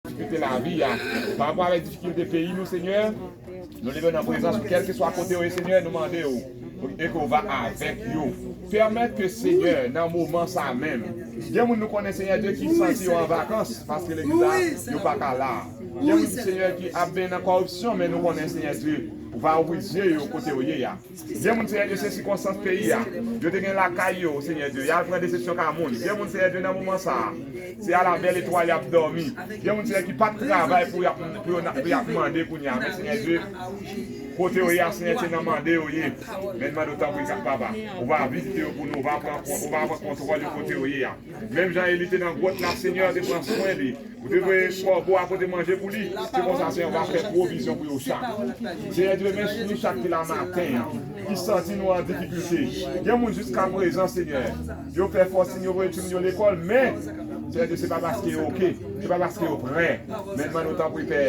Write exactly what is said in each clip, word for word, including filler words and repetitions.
difikilte lavi a, pa rapò avèk difikilte peyi nou, Senyè, nou leve nan prezans ou, kèlkeswa kote yo ye, Senyè, nou mande w e ke w va avèk yo. Pèmèt ke, Senyè, nan moman sa menm, gen moun nou konnen, Senyè Dye, ki santi yo an vakans paske legliz la, yo pa ka la. Gen moun, Senyè, ki ap benyen nan kòripsyon, men nou konnen, Senyè Dye, ou va ouvri zye yo kote yo ye a. Gen moun, Senyè Dye, se sikonstans peyi a. Yo te gen lakay yo, Senyè Dye, y al pran desepsyon ka moun. Gen moun, Senyè Dye, nan moman sa a, se a la bèl etwal y ap dòmi. Gen moun, Senyè, ki pa t travay pou y ap, pou yo, pou y ap mande kounye a. Men, Senyè Dye, kote yo ye a, Senyè, se nan mande yo ye. Men n mande w tanpri, Papa, ou va vizite yo pou nou, ou va pran, ou va pran kontwòl de kote yo ye a. Menm jan Eli te nan gwòt la, Senyè te pran swen li. Ou te voye kòbo a pote manje pou li. Se konsa, Senyè, ou va fè pwovizyon pou yo chak. Senyè Dye, men nou chak ki la maten an, ki santi nou an difikilte. Gen moun jiska prezan, Senyè, yo fè fòs, yo voye timoun yo lekòl, men, Senyè Dye, se pa paske yo oke, se pa paske yo prè. Men n mande w tanpri, Pè,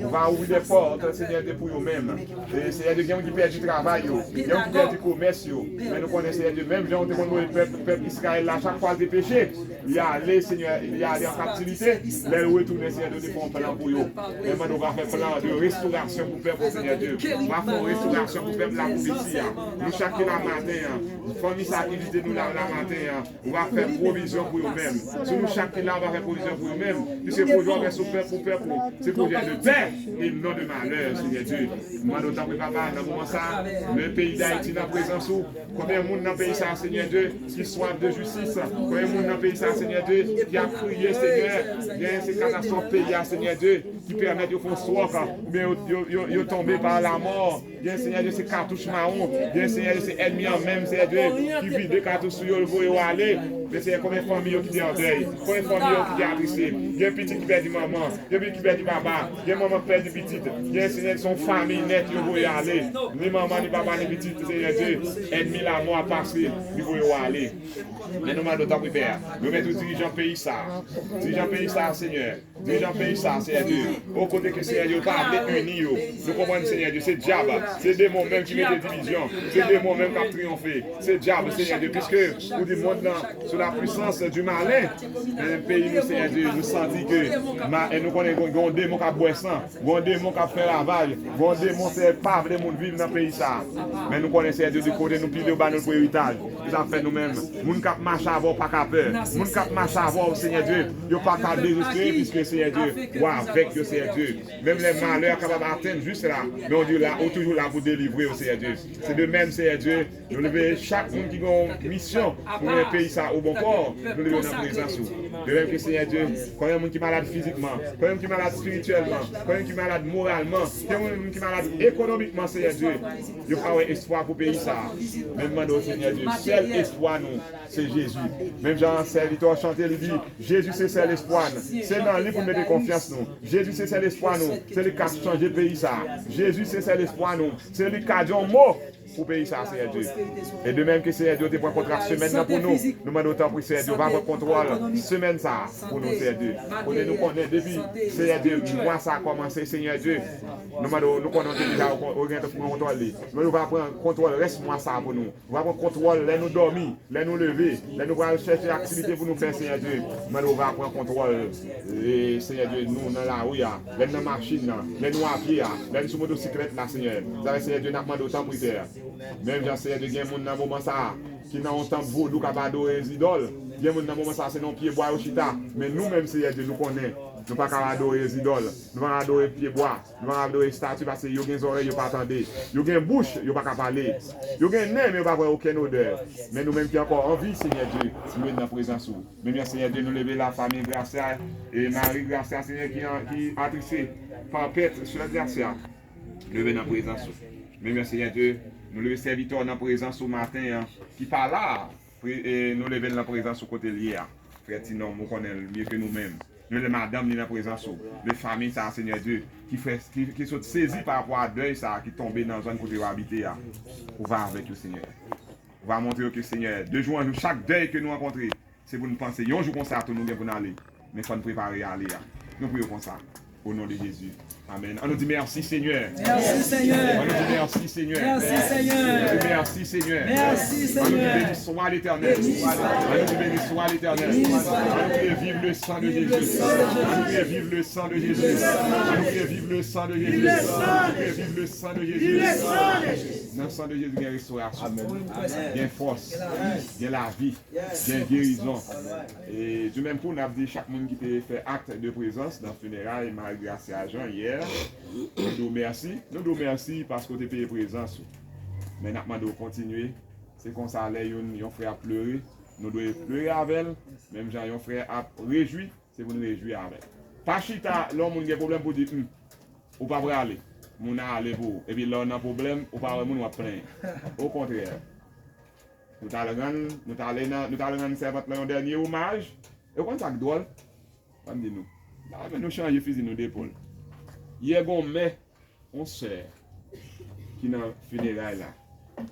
ou va ouvri de pòt, Senyè Dye, pou yo menm. E, Senyè Dye, gen moun ki pèdi travay yo, gen moun ki pèdi komès yo. Men nou konnen, Senyè Dye, menm jan ou te konn voye pèp, pèp Izrayèl la, chak fwa l te peche, li ale, Senyè, li ale an kaptivite. Lè l retounen, Senyè Dye, ou te fè yon plan pou yo. Men mande w va fè plan de restorasyon pou pèp ou, Senyè Dye. Ou va fè yon restorasyon pou pèp la, pou Mesi a. Nou chak ki la maten an, fanmi sa ki vizite nou la, la maten an, ou va fè pwovizyon pou yo menm. Si nou chak ki la, ou va fè pwovizyon pou yo menm. Piske pwojè w gen sou pèp ou, pèp ou, se pwojè de pè e non de malè, Senyè Dye. Mande w tanpri, Papa, nan moman sa, le peyi Dayiti nan prezans ou. Konbyen moun nan peyi sa, Senyè Dye, ki swaf de jistis? Konbyen moun nan peyi sa, Senyè Dye, ki ap kriye, Senyè? Gen se katastwòf peyi a, Senyè Dye, ki pèmèt yo fè yon swòk, oubyen yo, yo, yo, yo tonbe pa lamò. Gen, Senyè Dye, se katouch mawon. Gen, Senyè Dye, se ènmi an menm, Senyè Dye, ki vide katouch sou yo, l voye yo ale. Men, Senyè, konbyen fanmi yo ki te an dèy? Konbyen fanmi yo ki te atriste? Gen pitit ki pèdi manman. Gen pitit ki pèdi papa. Gen manman ki pèdi pitit. Gen, Senyè, se yon fanmi nèt yo voye ale. Ni manman, ni papa, ni pitit, Senyè Dye. Ènmi lamò a pase, li voye yo ale. Men nou mande w tanpri, Pè, remèt ou dirijan peyi sa. Dirijan peyi sa, Senyè. Dirijan peyi sa, Senyè Dye. O kote ke, Senyè Dye, yo pa vle ini yo. Nou konprann, Senyè Dye, se dyab, se demon menm ki mete divizyon. Se demon menm k ap triyonfe. Se dyab, Senyè Dye, piske ou di mond nan sou la puissance du malin. Men peyi nou, Senyè Dye, nou santi ke ma-, e nou konnen gen, gen yon demon k ap bwè san, gen yon demon k ap fè ravaj, gen yon demon, Senyè, pa vle moun viv nan peyi sa. Men nou konnen, Senyè Dye, di kote nou pile yo ba nou l pou eritaj. Se sa k fè nou menm, moun k ap mache avè w pa ka pè. Moun k ap mache avè w, Senyè Dye, yo pa ka dezespere, piske, Senyè Dye, ou avèk yo, Senyè Dye. Menm lè malè a kapab atenn jis la, men ou di la, ou toujou la pou delivre yo, Senyè Dye. Se de menm, Senyè Dye, nou leve chak moun ki gen yon misyon pou mennen peyi sa o bon pò, nou leve yo nan prezans ou. De menm ke, Senyè Dye, konbyen moun ki malad fizikman, konbyen moun ki malad espirityèlman, konbyen moun ki malad moralman, konbyen moun ki malad ekonomikman, Senyè Dye, yo pa wè espwa pou peyi sa. Men mande w, Senyè Dye, sèl espwa nou, se Jezi. Menm jan sèvitè w chante, li di, Jezi se sèl espwa n. Se nan li pou n mete konfyans nou. Jezi se sèl espwa nou. Se li k ap chanje peyi sa. Jezi se sèl espwa nou. Se li k ka di yon mo pou peyi sa, Senyè Dye. E de menm ke, Senyè Dye, ou te pran kontra semèn nan pou nou, nou mande w tanpri, Senyè Dye, ou va pran kontwòl semèn sa pou nou, Senyè Dye. Kote nou konnen depi, Senyè Dye, mwa sa a kòmanse, Senyè Dye, nou mande w, nou konnen w te deja, ou gen pran kontwòl li. Nou mande w va pran kontwòl rès mwa sa a pou nou. Ou va pran kontwòl lè nou dòmi, lè nou leve, lè nou pral chèche aktivite pou nou fè, Senyè Dye. Mande w va pran kontwòl, e, Senyè Dye, nou nan lari a, lè n nan machin nan, lè nou apye a, lè n sou motosiklèt la, Senyè. Sa vle, Senyè Dye, n ap mande w tanpri, Pè. Menm jan, Senyè Dye, gen moun nan moman sa a ki nan yon tanp vodou k ap adore zidòl. Gen moun nan moman sa a se nan yon pye bwa yo chita. Men nou menm, Senyè Dye, nou konnen nou pa ka adore zidòl. Nou pa ka adore pye bwa. Nou pa ka adore estati paske yo gen zòrèy, yo pa tande. Yo gen bouch, yo pa ka pale. Yo gen nen, men yo pa pran okenn odè. Men nou menm ki ankò an vi, Senyè Dye, nou vin nan prezans ou. Menm jan, Senyè Dye, nou leve la fanmi Gracia e Marie Gracia, Senyè, ki an, ki atrise pa pèt sè Gracia. Nou leve nan prezans ou. Menm jan, Senyè Dye, nou leve sèvitè w nan prezans ou maten an, ki pa la a. Pre-, e nou leve l nan prezans ou kote l ye a. Frè Ti Nonm, ou konnen l mye ke nou menm. Nou leve madanm li nan prezans ou. Leve fanmi sa a, Senyè Dye, ki fè, ki, ki sot sezi pa rapò a dèy sa a ki tonbe nan zòn kote yo abite a. Ou va avèk yo, Senyè. Ou va montre yo ke, Senyè, de jou an jou, chak dèy ke nou rankontre, se pou n panse, yon jou konsa tou nou gen pou n ale. Men fò n prepare ale a. Nou priye w konsa. Au nom de Jésus. Amen. Ann nou di mèsi, Senyè. Mèsi, Senyè. Ann nou di mèsi, Senyè. Mèsi, Senyè. Ann nou di mèsi, Senyè. Mèsi, Senyè. Ann nou di beni swa Letènèl. Beni swa. Ann nou di beni swa Letènèl. Beni swa Letènèl. Ann nou di vive le sang de Jésus. Vive le sang de Jésus. Ann nou di vive le sang de Jésus. Vive le sang de Jésus. Ann nou di vive le sang de Jésus. Vive le sang de Jésus. Vive le sang de Jésus. Nan san de Jezi gen restorasyon. Amen. Gen fòs. Gen lavi. Gen gerizon. E di menm kou n ap di chak moun ki te fè acte de présence nan fineray Marie Gracia Jean yè, nou di w mèsi. Nou di w mèsi paske w te peye prezans ou. Men n ap mande w kontinye. Se konsa lè youn, yon frè ap plere, nou dwe plere avè l. Menm jan yon frè ap rejwi, se pou n rejwi avè l. Pa chita lè yon moun gen pwoblèm pou di, hmm, ou pa prale. Moun nan ale pou ou. Epi lè w nan pwoblèm, ou pa wè moun w ap plenyen. Okontrè. Nou t al rann, nou t ale nan, nou t al rann sèvant lan yon dènye omaj. E w konn sa k dwòl? Ban m di nou. N ta renmen nou chanje fizi nou depòl. Yè gon mè, yon sè ki nan fineray la.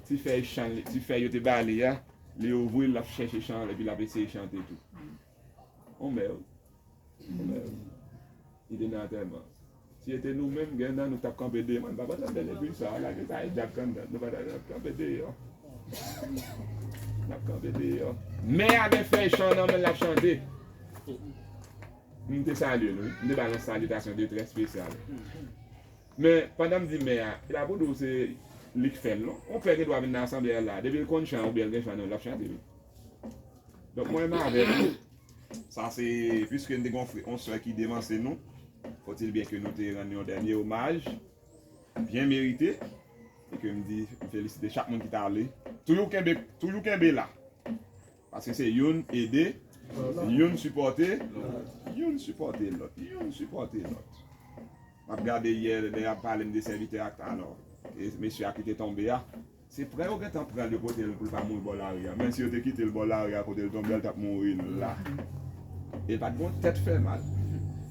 Ti fèy chan, ti fèy yo te ba li a, li ouvri l, l ap chèche chan, epi l ap eseye chante tou. Yon mè, wi. Yon mè, wi. Li te nan antèman. Si se te nou menm, gen nan nou k t ap kanpe deyò. Mwen, m pa konn nan bèl legliz sa a, lage sa, e dyab k anndan. Nou pa t ap kanpe deyò. N ap kanpe deyò. Mè a gen fèy chan nan men l, l ap chante. M te salye l, wi. M te ba l yon salitasyon de trè espesyal. Men, pandan m di mè a, se pa pou di w se li k fè l, non. Yon pè gen dwa vin nan asanble a la. Depi l konn chan oubyen l gen chan nan, l ap chante, wi. Donk, mwen menm avè l, sa se, piske n te gen yon frè, yon sè ki devanse nou, faut-il bien que nou te rann yon dènye omaj, byen merite, e ke m di, m felisite chak moun ki t ale. Toujou kenbe, toujou kenbe la. Paske se youn ede, youn sipòte, youn sipòte lòt, youn sipòte lòt. M ap gade yè, lè y ap pale m de sèvitè ak talò, e mesye a ki te tonbe a, se pran yo gentan pran l, yo pote l pou l pa mouri bò lari a. Men si yo te kite l bò lari a kote l tonbe a, l t ap mouri la. E l pa t gen yon tèt fè mal.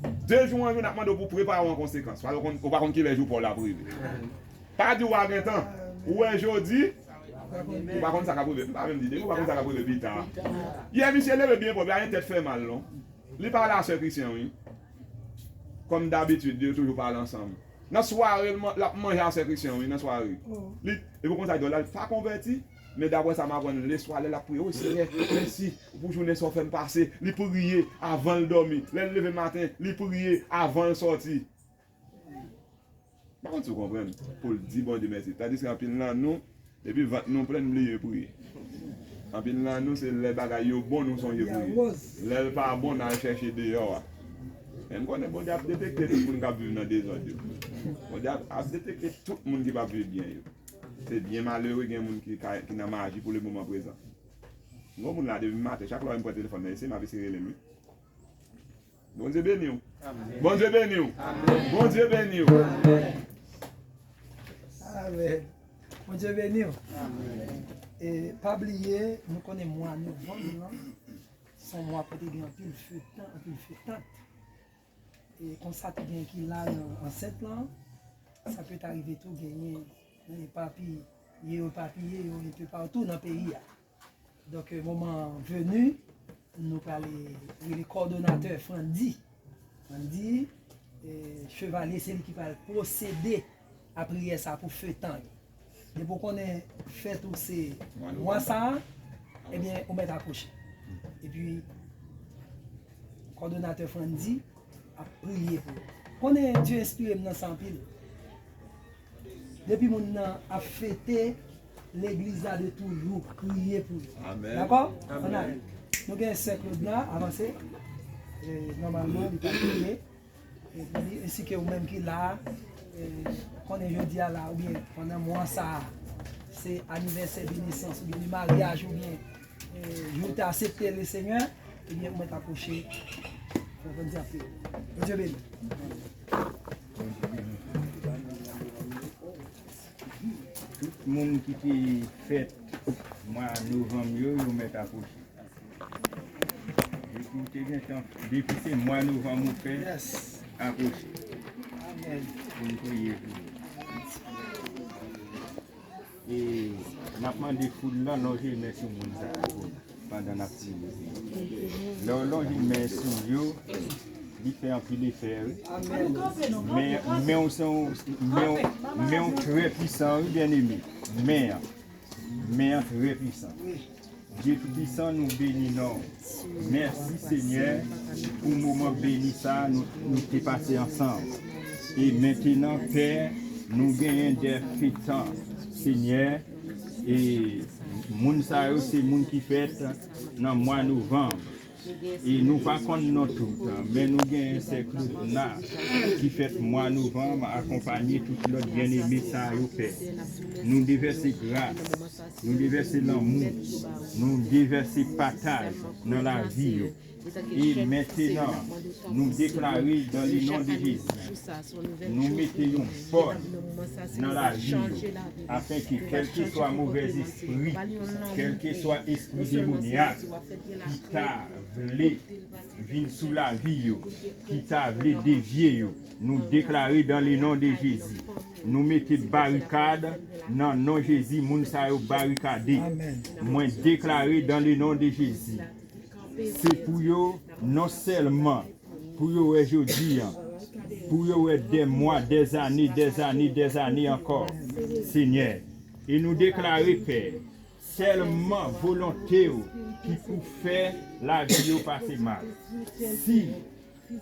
De jou an jou, n ap mande w pou w prepare w an konsekans. Paske w konn, ou pa konn kilè jou pa w la ap rive. Pa di w pa gen tan. Ou wè jodi, ou pa konn sa k ap rive. M pa menm di demen, ou pa konn sa k ap rive pita. Yè misye leve byen pwòp, li pa gen tèt fè mal non. Li pale a sè Christian, wi. Kòm dabitid, yo toujou pale ansanm. Nan sware, l man-, l ap manje a sè Christian, wi, nan sware. Li, epi konsa, li di w la, li pa konvèti, men daprè sa m aprann, leswa, lè l ap priye, wi, Senyè, mèsi pou jounen sa w fè m pase. Li priye avan l dòmi. Lè l leve maten, li priye avan l sòti. M pa konn si w konprann. Pou l di Bondye mèsi. Tandiske anpil nan nou, depi vant nou plen, n bliye priye. Anpil nan nou, se lè bagay yo bon, nou sonje priye. Lè l pa bon, n al chèche deyò a. Men m konnen Bondye ap detekte tout moun k ap viv nan dezòd yo. Bondye ap, ap detekte tout moun ki p ap viv byen yo. Se byen malere gen moun ki ka, ki nan maji pou le moman prezan. Gon moun la depi maten, chak lè w wè m pran telefòn nan, e se m ap eseye rele l, wi. Bondye beni w. Amèn. Bondye beni w. Amèn. Bondye beni w. Amèn. Amèn. Bondye beni w. Amèn. E pa bliye, nou konnen mwa novanm nan, se yon mwa kote gen anpil fetan, anpil fetant. E konsa tou gen ki la nan ansent lan, sa pèt arive tou genyen nan epapiye yo, epapiye yo enpe patou nan peyi a. Donk, euh, moman veni, nou prale rele kòdonatè Frandy. Frandy, euh, Chevalier, se li ki pral pwosede a priyè sa pou fetan yo. Depi w konnen fèt ou se mwa sa a, ebyen, ou mèt akouche. Epi, kòdonatè Frandy ap priye pou ou. Konnen Dye enspire m nan sa anpil. Depi moun nan ap fete, legliz la dwe toujou priye pou yo. Amèn. Dakò? Amèn. Ann ale. Nou gen sè Claude la, avanse. E, nòmalman, li pral priye. E, li, ensi ke ou menm ki la, e, konnen jodi a la, oubyen pandan mwa sa a, se anivèsè de nesans, oubyen de maryaj, oubyen, e, jou w te aksepte le Senyè, ebyen, ou mèt apwoche. Fè Bondye ap priye. Bondye beni. Tout moun ki te fèt mwa novanm yo, yo mèt apwoche. Depi w te gentan, depi se mwa novanm ou fè, apwoche. Pou n priye pou ou. E n ap mande foul lan lonje men sou moun sa yo pandan n ap priye pou yo. Lè w lonje men sou yo, Li fè anpil efè, wi. Men, men w se yon, men w, men w trè pwisan, wi, byeneme. Men an, men an trè pwisan. Dye Toupisan, nou beni non w. Mèsi, Senyè, pou moman beni sa a nou, nou te pase ansanm. E mentenan, Pè, nou genyen de fetan, Senyè, e moun sa yo se moun ki fèt nan mwa novanm. E nou pa konn non tout, men nou genyen sè Claudna ki fèt mwa novanm, akonpanye tout lòt byeneme sa yo, Pè. Nou devèse gras, nou devèse lanmou, nou devèse pataj nan lavi yo. E mentenan, nou deklare dans le nom de Jésus, nou mete yon bòn nan lavi yo, afenke kèlkeswa movèz espri, kèlkeswa espri demonyak ki ta vle vin sou lavi yo, ki ta vle devye yo, nou deklare dans le nom de Jésus. Nou mete barikad nan non Jezi, moun sa yo barikade. Mwen deklare dans le nom de Jésus. Se pou yo, non sèlman pou yo wè jodi an, pou yo wè dè mwa, dè zane, dè zane, dè zane ankò, Senyè. E nou deklare, Pè, sèlman volonte w ki pou fè lavi yo pase mal. Si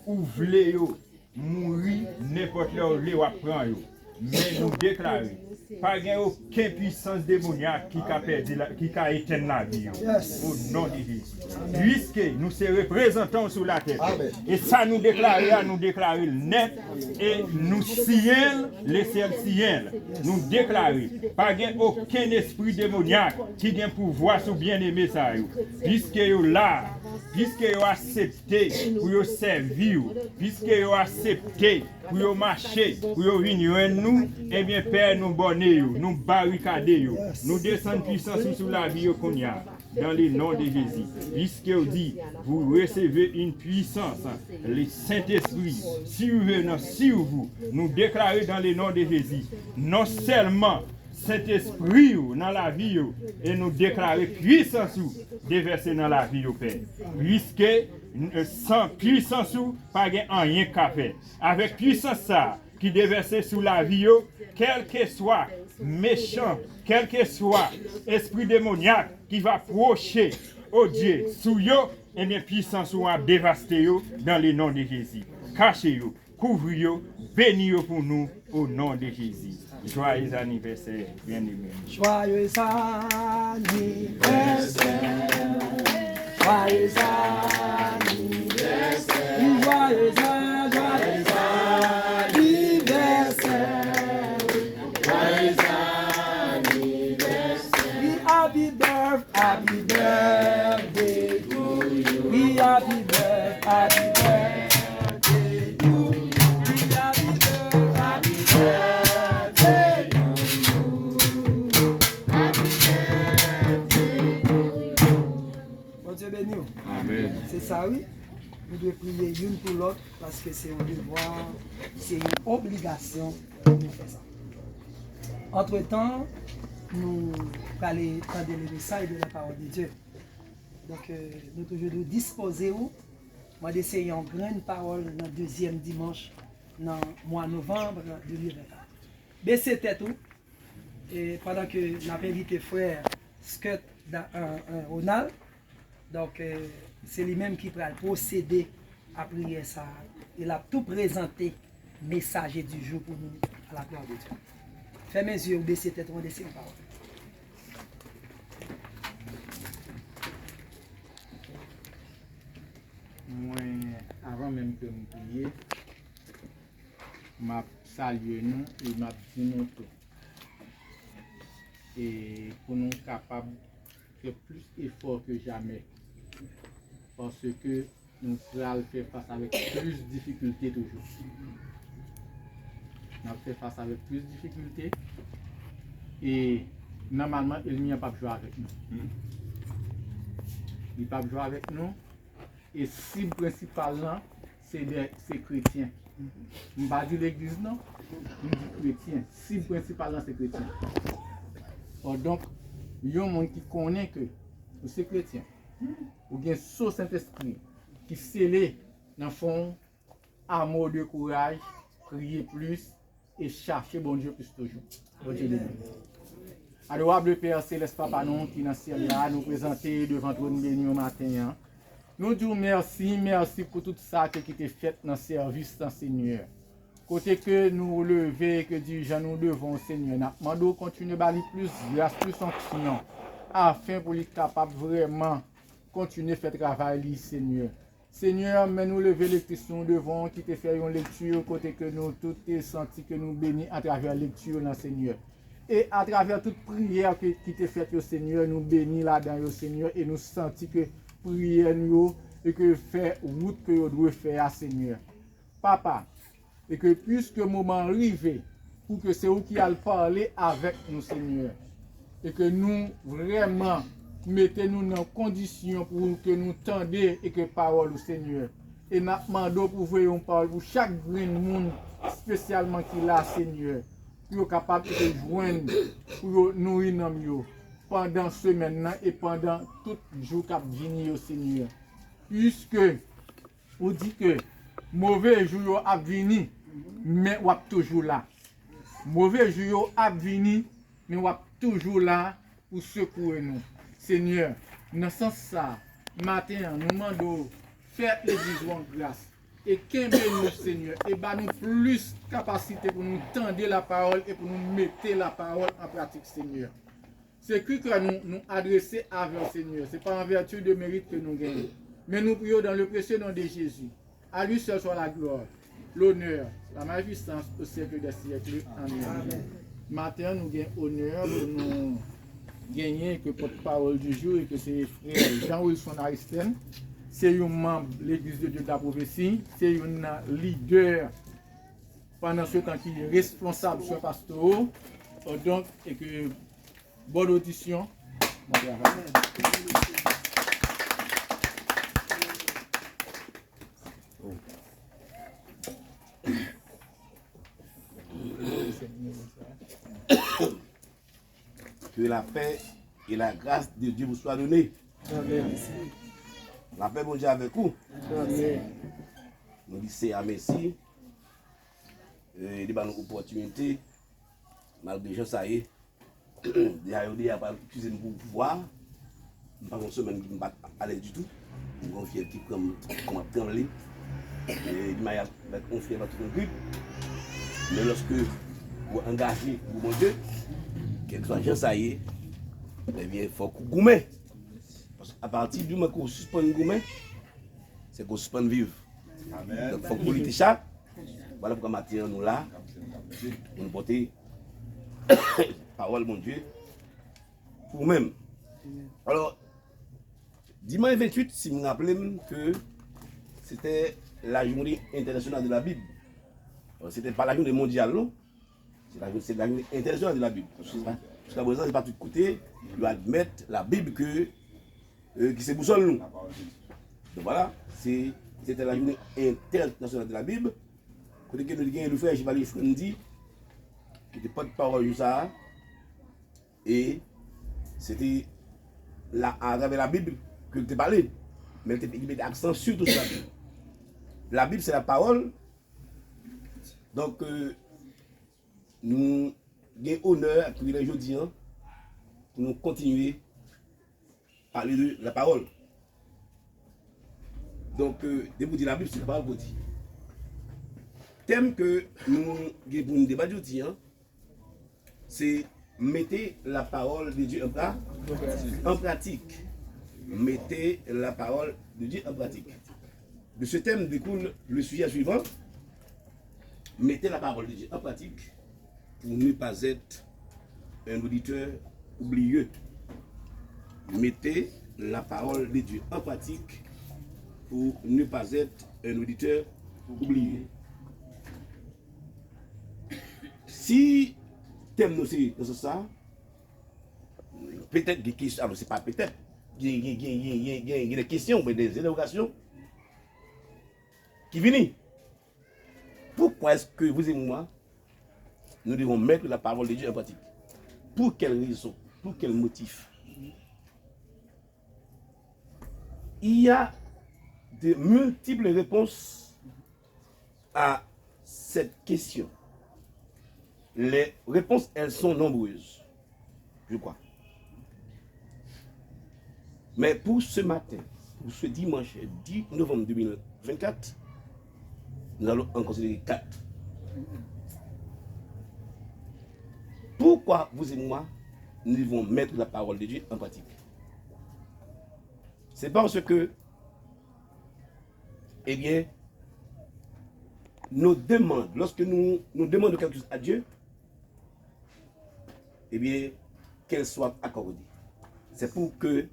ou vle yo mouri, nenpòt lè w vle, w ap pran yo. Men nou deklare, pa gen okenn pwisans demonyak ki ka pèdi la, ki ka etenn lavi yo. O non de Jezi. Piske nou se reprezantan w sou latè. E sa nou deklare a, nou deklare l nèt e nou siyen l, lesyèl siyen l. Nou deklare, pa gen okenn espri demonyak ki gen pouvwa sou byeneme sa yo. Piske yo la, piske yo aksepte pou yo sèvi w, piske yo aksepte pou yo mache, pou yo vin jwenn nou, ebyen, Pè, nou bòne yo, nou barikade yo, nou desann pwisans ou sou lavi yo kounye a, dans le nom de Jésus. Piske w di, vous recevez une puissance, le Saint-Esprit survenant sur vous. Nou deklare dans le nom de Jésus, non sèlman Sentespri w nan lavi yo, e nou deklare pwisans ou devèse nan lavi yo, Pè. Piske, n-, san pwisans ou, pa gen anyen k ka fè. Avèk pwisans sa a ki devèse sou lavi yo, kèlkeswa mechan, kèlkeswa espri demonyak ki va pwoche, o Dye, sou yo, ebyen, pwisans ou ap devaste yo dans le nom de Jésus. Kache yo, kouvri yo, beni yo pou nou, o non de Jezi. Joyeux anniversaire, bien-aimé. Joyeux anniversaire. Joyeux anniversaire. Joyeux an-, joyeux anniversaire. Joyeux anniversaire. Happy birth-, Happy birthday to you. We happy birth-, happy birthday to you. We happy birth-, happy birthday to you. Happy birthday to you. Bondye beni w. Amèn. Se sa wi. Nou dwe priye youn pou lòt paske se yon devwa, se yon obligasyon pou nou fè sa. Antretan, nou prale tande le message de la parole de Dieu. Donk, euh, nou toujou dwe dispoze w, mande Seyè yon grenn pawòl nan dezyèm dimanch nan mwa novanm de mil vennkat. Bese tèt ou, e pandan ke n ap envite frè Scott Da-, euh, euh, Ronald, donk, euh, se li menm ki pral pwosede a priyè sa a, e l ap tou prezante message du jour pou nou, à la gloire de Dieu. Fèmen zye w, bese tèt ou, mande Seyè yon pawòl. Mwen, avan menm ke m priye, m ap salye nou e m ap di nou tou, e pou nou kapab fè plis efò ke jamè, paske nou pral fè fas avèk plis difikilte toujou. N ap fè fas avèk plis difikilte, e nòmalman, ènmi an p ap jwe avèk nou. Li p ap jwe avèk nou, e sib prensipal lan, se de, se kretyen. M pa di legliz non, m di kretyen. Sib prensipal lan se kretyen. Or, donk, yon moun ki konnen ke ou se kretyen, ou gen so Sentespri ki sele nan fon w, amour de courage, prier plus, e chache Bondye plis toujou. Bondye beni. Adorable Père Céleste, Papa nou ki nan syèl la, nou prezante devan twòn beni w maten an. Nou di w mèsi, mèsi pou tout sa ke ki te fèt nan sèvis lan, Senyè. Kote ke nou leve, ke dirijan nou devan w, Senyè, n ap mande w kontinye ba li plis gras, plis onksyon, afen pou li kapab vrèman kontinye fè travay li, Senyè. Senyè, men nou leve lektris nou devan w ki te fè yon lekti kote ke nou tout te santi ke nou beni atravè lekti lan, Senyè. E atravè tout priyè ke, ki te fèt yo, Senyè, nou beni ladan yo, Senyè, e nou santi ke priyè nou yo e ke fè wout ke yo dwe fè a, Senyè. Papa, e ke piske moman an rive pou ke se ou ki al pale avèk nou, Senyè, e ke nou vrèman mete nou nan kondisyon pou ke nou tande e ke pawòl ou, Senyè. E n ap mande w pou voye yon pawòl pou chak grenn moun, espesyalman ki la, Senyè, pou yo kapab e ke jwenn, pou yo nouri nanm yo pandan semèn nan e pandan tout jou k ap vini yo, Senyè. Piske ou di ke move jou yo ap vini, men w ap toujou la. Move jou yo ap vini, men w ap toujou la pou sekoure nou. Senyè, nan sans sa, maten an, nou mande w fè legliz ou an gras e kenbe nou, Senyè, e ba nou plis kapasite pou nou tande lapawòl e pou nou mete lapawòl an pratik, Senyè. Se kri kè nou, nou adrese avè w, Senyè. Se pa an vèti de merit ke nou genyen. Men nou priye w dans le précieux nom de Jésus. À lui seul soit la gloire, l'honneur, la magnificence au siècle des siècles. Amen. Amen. Maten an, nou gen onè pou nou genyen ke pòtpawòl du jour e ke se frè Jean Wilson Aristène. Se yon manm Legliz de Dieu de la Prophétie. Se yon nan lidè pandan se tan ki responsab swen pastoro. Donk, e ke Bòn odisyon. Bon travay. Que la paix et la grâce de Dieu vous soient données. Amen. Lapè Bondye avèk ou. Amen. Nou di Senyè a mèsi. E li ba nou opòtinite, malgre jan sa ye. Deja yo deja pral eskize m pou vwa. M pa gon semèn ki m pa t alèz ditou. M gon fyèv ki pran m, kò m ap tranble. E di mayaj avèk yon fyèv ak tout yon grip. Men lòske ou angaje pou Bondye, kèlkeswa jan sa ye, ebyen, fòk ou goumen. Paske apati di moman ke ou sispann goumen, se ke ou sispann viv. Amen. Donk, fòk ou lite chak. Vwala poukwa maten an nou la, pou nou pote pawòl Bondye pou ou menm. Alò, dimanch venntuit, si m raple m ke se te la journée internationale de la Bible. Alò, se te pa la journée mondiale, non. Se la, se la journée internationale de la Bible. Paske se pa, jiska prezan, se pa tout kote yo admèt Labib ke, euh, ki se bousòl nou. Donk, vwala, se, se te la journée internationale de la Bible. Kote ke nou te gen le frè Chevalier Frandy, ki te pòtpawòl jou sa a, e se te la, atravè Labib ke l te pale, men l te, li mete aksan sitou sou Labib. Labib, se lapawòl. Donk, euh, nou gen onè ak privilèj jodi a pou nou kontinye pale de lapawòl. Donk, euh, depi w di Labib, se lapawòl pou w di. Tèm ke nou gen pou nou debat jodi a, se mete lapawòl de Dye an pra-, an pratik. Mete lapawòl de Dye an pratik. De ce thème découle le sujet suivant. Mettez la parole de Dieu en pratique pour ne pas être un auditeur oublieux. Mettez la parole de Dieu en pratique pour ne pas être un auditeur oublieux. Si tèm nou se nan sans sa, petèt gen kesyon, alò se pa petèt, gen, gen, gen de kesyon, oubyen de entèwogasyon ki vini. Pourquoi est-ce que vous et moi, nous devons mettre la parole de Dieu en pratique? Pour quelle raison? Pour quel motif? Il y a de multiples réponses à cette question. Les réponses, elles sont nombreuses, je crois. Mais pour ce matin, pour ce dimanche dix novembre deux mille vingt-quatre, nous allons en considérer quatre. Pourquoi vous et moi, nous devons mettre la parole de Dieu en pratique? C'est parce que, eh bien, nos demandes, lorsque nous, nous demandons quelque chose à Dieu, eh bien, qu'elle soit accordée. C'est pour que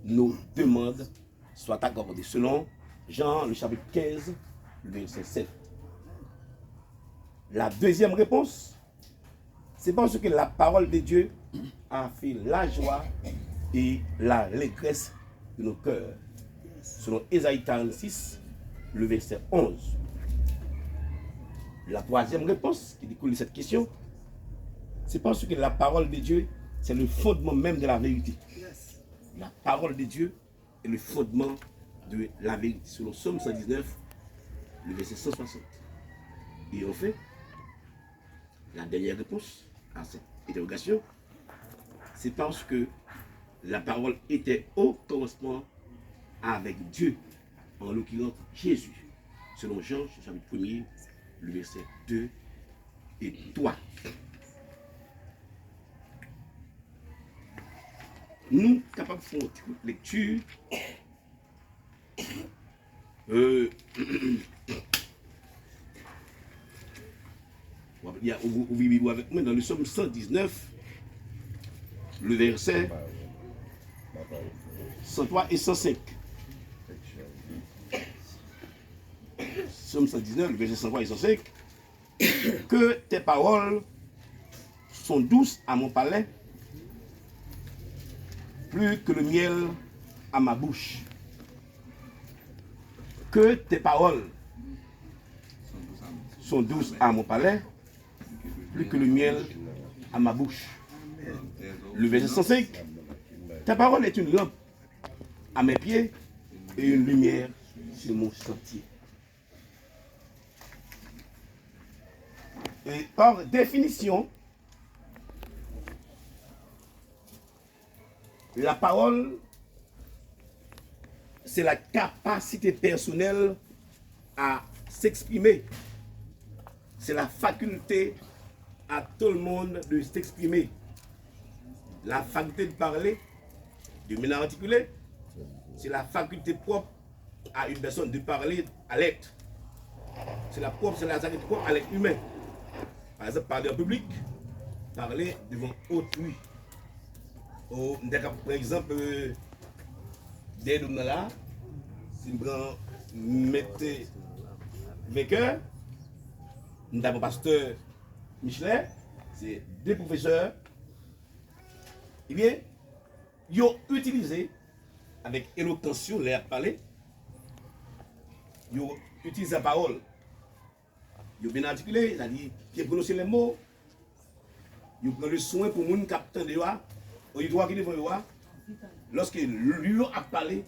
nos demandes soient accordées, selon Jean, le chapitre quinze, le verset sept. La deuxième réponse, c'est parce que la parole de Dieu a fait la joie et l'allégresse de nos cœurs, selon Ésaïe quarante-six, le verset onze. La troisième réponse qui découle de cette question, c'est parce que la parole de Dieu, c'est le fondement même de la vérité. La parole de Dieu est le fondement de la vérité, selon Psaume cent dix-neuf, le verset cent soixante. Et enfin, la dernière réponse à cette interrogation, c'est parce que la parole était au commencement avec Dieu, en l'occurrence Jésus, selon Jean, chapitre premier, le verset deux et trois. Nou kapab fè yon ti kout lekti. Euh, w ap li a, ouvri, ouvri Bib ou avèk mwen dans le Psaume cent dix-neuf, le verset cent trois et cent cinq. Psaume cent dix-neuf, le verset cent trois et cent cinq. Que tes paroles sont douces à mon palais, plus que le miel à ma bouche. Que tes paroles sont douces à mon palais, plus que le miel à ma bouche. Le verset cent cinq, ta parole est une lampe à mes pieds et une lumière sur mon sentier. Et par définition, la parole, c'est la capacité personnelle à s'exprimer. C'est la faculté à tout le monde de s'exprimer. La faculté de parler, de manière articulée, c'est la faculté propre à une personne de parler à l'être. C'est la propre, c'est la faculté propre à l'être humain. Par exemple, parler en public, parler devant autrui. Ou, m te ka pran egzanp, euh, dèyè do m nan la, si m pran Mèt Venkè, m ta pran pastè Michelet, se de pwofesè, ebyen, yo itilize avèk elokans yo lè y ap pale, yo itilize lapawòl. Yo byen atikile, sa di, byen pwononse lè mo, yo pran le swen pou moun k ap tande yo a, oditwa ki devan yo a, lòske yo ap pale,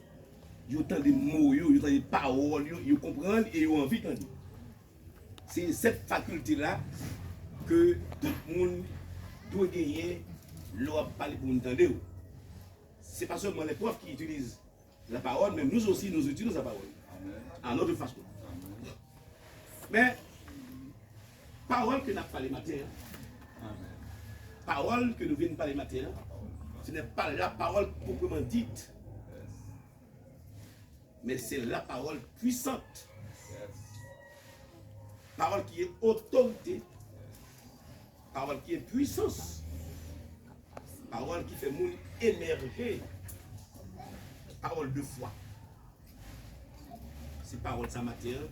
yo tande mo yo, yo tande pawòl yo, yo konprann e yo anvi tande. Se sèt fakilte la ke tout moun dwe genyen lè w ap pale pou moun tande w. Se pa sèlman lè pwòf ki itilize la parole, mais nous aussi, nous utilisons la parole à notre façon. Men, pawòl ke n ap pale maten an, pawòl ke nou vin pale maten an, ce n'est pas la parole proprement dite, mais c'est la parole puissante. Pawòl ki gen otorite, pawòl ki gen pwisans, pawòl ki fè moun emèje, pawòl de fwa. Se pawòl sa maten an,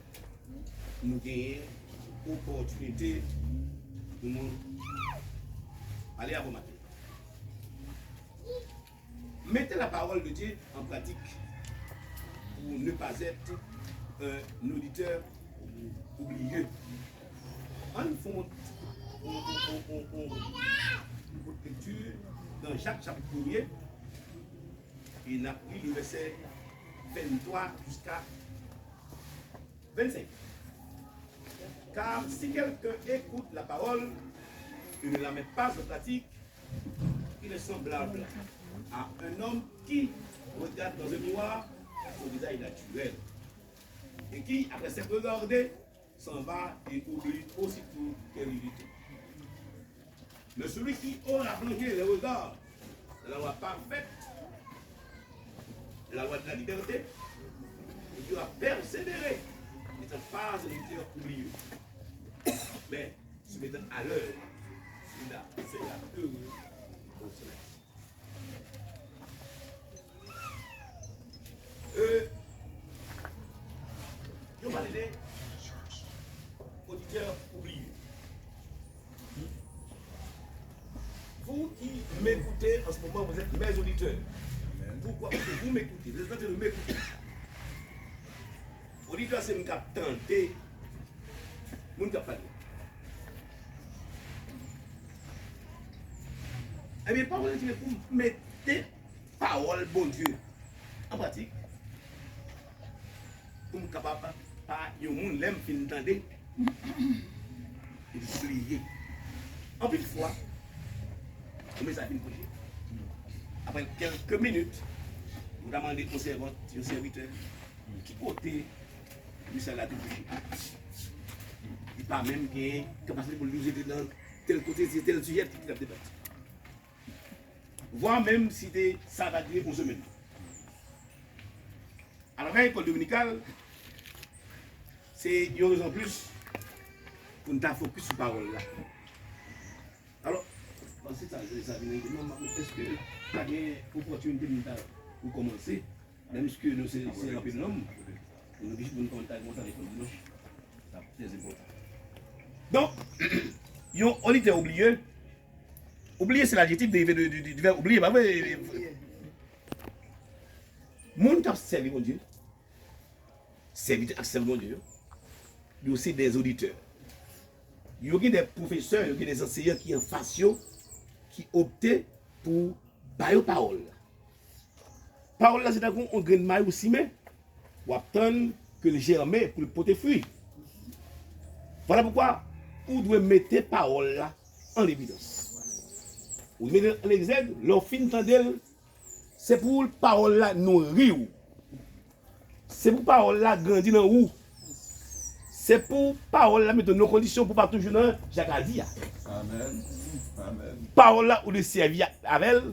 nou genyen opòtinite pou nou pale avè w maten. Mettez la parole de Dieu en pratique pour ne pas être un auditeur oublieux. Ann fè yon, yon, yon, yon, yon, yon lekti nan Jak chapit premye, e n ap li de vèsè venntwa jiska vennsenk. Car si quelqu'un écoute la parole et ne la met pas en pratique, il est semblable à un homme qui regarde dans un miroir son visage naturel, et qui, après s'être regardé, s'en va et oublie aussitôt qu'elle y était. Mais celui qui aura plongé les regards dans la loi parfaite, la loi de la liberté, et qui aura persévéré, n'étant pas un auditeur oublieux, mais se mettant à l'œuvre, celui-là sera heureux dans son action. Euh, yo pale de oditè oubliye. Vous qui m'écoutez en ce moment, vous êtes mes auditeurs. Pourquoi? Parce que vous m'écoutez, vous êtes en train de m'écouter. Oditè, se moun k ap tande moun k ap pale. Ebyen, pawòl la di pou mete pawòl Bondye an pratik, pou m kapab pa yon moun, lè m fin tande, epi bliye. Anpil fwa, ou mesaj fin preche. Apre kèlke minit, ou ta mande yon sèvant, yon sèvitè, ki kote mesaj la te preche? Li pa menm gen kapasite pou l di w se te nan tèl kote, se tèl sijè ki t ap debate. Vwa menm si te, sa ta dire yon semèn. Atravè lekòl dominikal, se yon rezon plis pou n ta fokis sou pawòl la. Alò, panse sa, sa vin rive non, èske pa gen opòtinite pou n ta rekòmanse, menm si nou se, se anpil nonm, pou nou, pou nou kòmanse konsa lekòl dimanch? Sa trè enpòtan. Donk, yon oditè oubliye, oubliye se ladjektif derive de, de, de, de vèb oubliye, pa vre? Moun k ap sèvi Bondye, sèvitè ak sèvant Bondye yo, yo se dè oditè. Yo gen dè pwofesè, yo gen dè anseyan ki anfas yo, ki opte pou ba yo pawòl la. Pawòl la se tankou yon grenn may ou simen, w ap tann ke l jèmen pou l pote fwi. Vwala poukwa ou dwe mete pawòl la an evidans. Ou mete l an egzèg, lè w fin tande l, se pou pawòl la nouri w. Se pou pawòl la grandi nan ou. Se pou pawòl la mete w nan kondisyon pou w pa toujou nan jakadi a. Amèn. Amèn. Pawòl la, ou dwe sèvi a-, avè l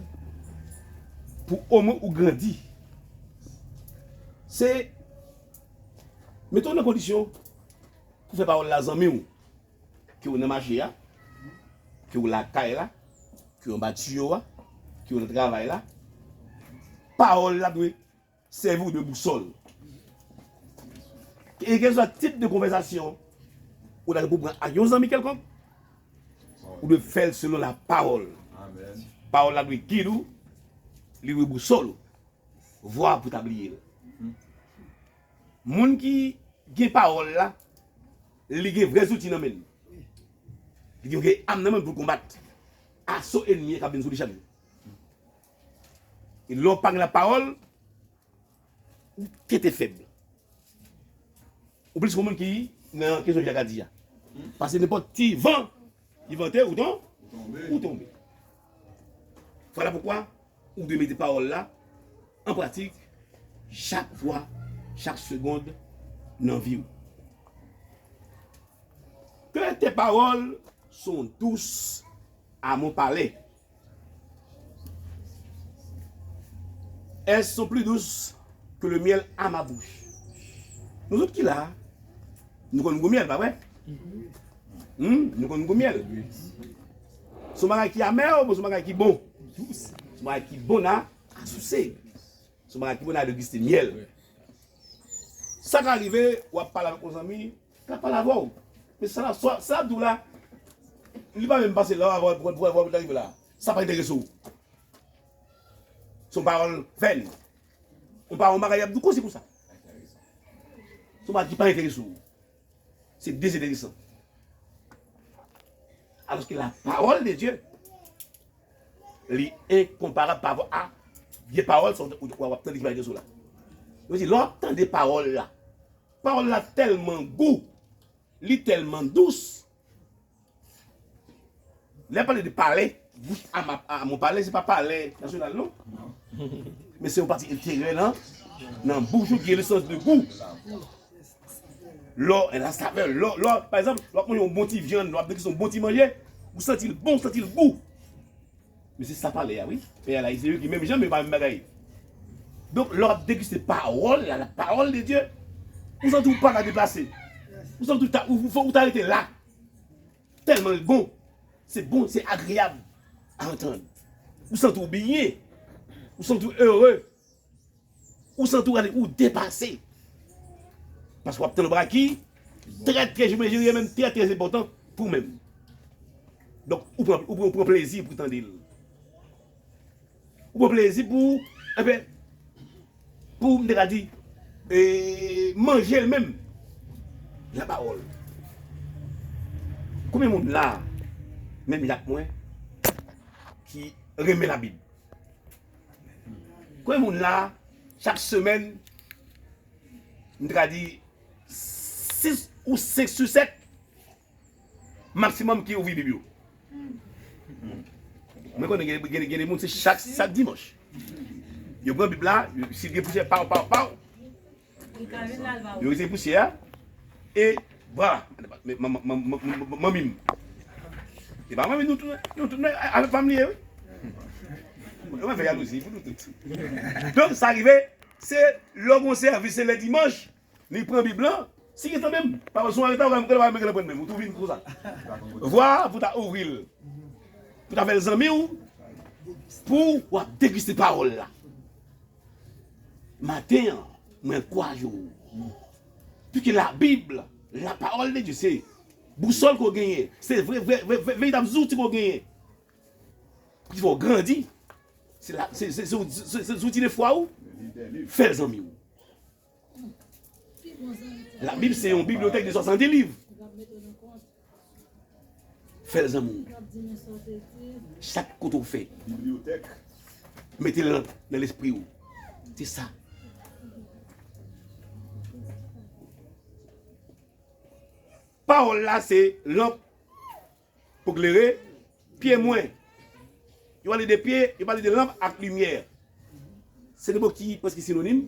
pou omwen ou grandi. Se mete w nan kondisyon pou fè pawòl la zanmi w. Ke w nan mache a, ke w lakay la, ke w anba tiyo a, ke w nan travay la, pawòl la dwe sèvi w de bousòl. E kèlkeswa tip de konvèsasyon ou ta gen pou pran ak yon zanmi kèlkonk, ou dwe fè l selon lapawòl. Amèn. Pawòl la dwe gid ou, li dwe bousòl ou. Vwa pou ta bliye l. Moun ki gen pawòl la, li gen vrè zouti nan men l. Li gen, gen am nan men l pou l konbat aso ènmi an k ap vin sou li chak jou. E lè w pa gen lapawòl, ou kete fèb. Ou plis bon moun ki nan kesyon jakadi a. Paske nenpòt ti van ki vante, ou ton-, ou tonbe. Vwala poukwa ou dwe mete pawòl la an pratik chak fwa, chak segond nan vi w. Que tes paroles sont douces à mon palais. Elles sont plus douces que le miel à ma bouche. Nou tout ki la, nou konn gou myèl, pa vre? Hmm? Nou konn gou myèl. Se yon bagay ki amè oubyen se yon bagay ki bon? Se yon bagay ki bon a, a souse. Se yon bagay ki bon a degiste myèl. Sa ka rive, w ap pale avèk yon zanmi, l ap pale avè w. Men sa, sa, sa l ap di w la, li pa menm pase la, avè w, avè w, avè w, avè w, avè w, sa pa enterese w. Se yon pawòl vèn. Yon pawòl, yon bagay y ap di w konsi konsa. Se yon bagay ki pa enterese w. Se dezenteresan. Alòske la parole de Dieu, li enkonparab pa rapò a vye pawòl sa w, w, w ap tande ki pa enterese w la. Yo di, lè w ap tande pawòl la, pawòl la tèlman gou, Li tèlman dous. Lè pale de palè, gout a, a, a mon palè, se pa palè nasyonal, non. Men se yon pati enteryè nan, nan bouch ou ki gen lesans de gou. Lò, e la savè, lò, lò, pa egzanp, lè w ap manje yon bon ti vyann, lè w ap deguste yon bon ti manje, ou santi l bon, ou santi l gou. Men se sa palè a, wi. Pè a la, se yo ki menm jan, men yo pa menm bagay. Donk, lè w ap deguste pawòl la, la parole de Dieu, ou santi w pa ka deplase. Ou santi w ta, ou, ou, ou ta rete la. Tèlman l bon. Se bon, se agreyab a antann. Ou santi w byen. Ou santi w ere. Ou santi w ale, ou depase. Paske w ap tann yon bagay ki trè, trè, je dirais menm trè, trè enpòtan pou ou menm. Donk, ou pran, ou pran, ou pran plezi pou tande l. Ou pran plezi pou, enben, pou, m te ka di, e, manje l menm. La parole. Konbyen moun la, menm jan ak mwen, ki renmen Labib? Konbyen moun la, chak semèn, m te ka di, sis ou senk sou sèt, maksimòm ki ouvri Bib yo. Mwen konnen gen, gen, gen de moun, se chak, chak dimanch. Yo pran Bib la, yo, si gen pousyè, paw, paw, paw. Yo retire pousyè a. E, vwala. Men, man, man, man, man, man, manmi m. E pa manmi nou tout, nou tout, nou, avèk fanm li ye, wi. Mwen fè jalouzi pou nou tout. Donk, sa rive, se lè w gen yon sèvis, se lè dimanch, li pran Bib lan. Si gentan menm, pa sou anreta, ou ka, ou ka, ou ka, ou ka pran menm, ou tou vin konsa. Vwa pou ta ouvri l. Pou ta fè l zanmi w, pou w ap degiste pawòl la. Maten an, mwen ankouraje w. Puiske la Bible, la parole de Dieu, se bousòl ke w genyen. Se vre, vre, vre, vre, veritab zouti ke w genyen. Ki fè w grandi. Se la, se, se, se, se, se zouti de fwa ou. Fè l zanmi w. Labib se yon bibliyotèk de swasanndis liv. Fè l zanmi w. Chak kote w fè. Bibliyotèk. Mete lanp nan lespri w. Se sa. Pawòl la se lanp pou klere pye mwen. Yo pale de pye, yo pale de lanp ak limyè. Se de mo ki prèske sinonim.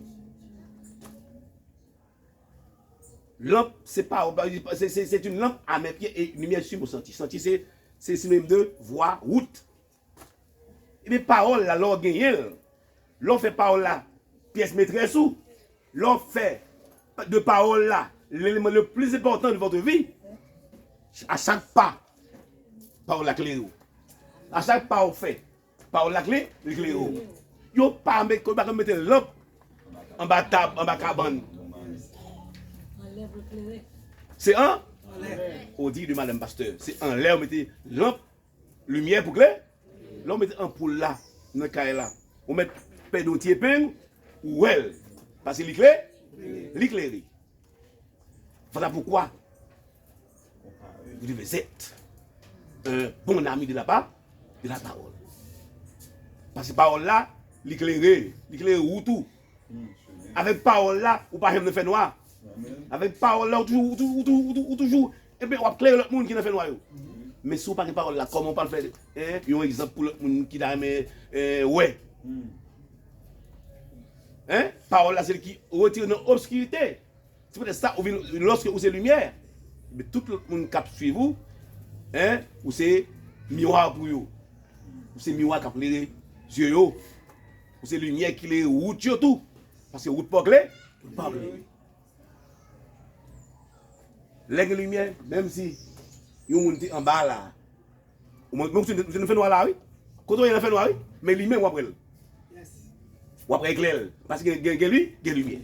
Lanp, se pa, se, se, c'est une lampe à mes pieds et une lumière sur mon sentier. Sentier, se, se sinonim de vwa, wout. Ebyen, pawòl la, lè w genyen l, lè w fè pawòl la pyès metrès ou, lè w fè de pawòl la leleman le pli enpòtan de votre vi, a chak pa, pawòl la klere w. A chak pa w fè, pawòl la kle, li klere w. Yo pa met, yo pa ka mete lanp anba tab, anba kabann. Se an? Au dire de madame pasteur, se anlè yo mete lanp, limyè pou klere. Lè w mete anpoul la nan kay la, ou mèt pèdi yon ti epeng, ou wè l. Paske li kle, li klere. Voilà pourquoi vous devez être un bon ami de la pa-, de la parole. Paske pawòl la, li klere, li klere wout ou. Avèk pawòl la, ou pa janm nan fènwa. Avèk pawòl la, ou toujou, ou toujou, ou toujou, ou toujou, ou toujou, ebyen, w ap klere lòt moun ki nan fènwa yo. Men si w pa gen pawòl la, kòman w pral fè, en, yon egzanp pou lòt moun ki ta renmen, en, wè? En? Pawòl la, se li ki retire nan obskirite. Se poutèt sa, ou vin, lòske ou se limyè, men tout lòt moun k ap swiv ou, en, ou se miwa pou yo. Ou se miwa k ap klere zye yo. Ou se limyè ki klere wout yo tou. Paske wout pa w klere, wout pa w klere. Lè gen limyè, menm si yon moun te anba la, ou mwen, mwen, ou te nan fènwa la, wi. Kote w ye nan fènwa, wi. Men li menm w ap wè l. W ap wè klè l. Paske gen, gen, gen li, gen limyè.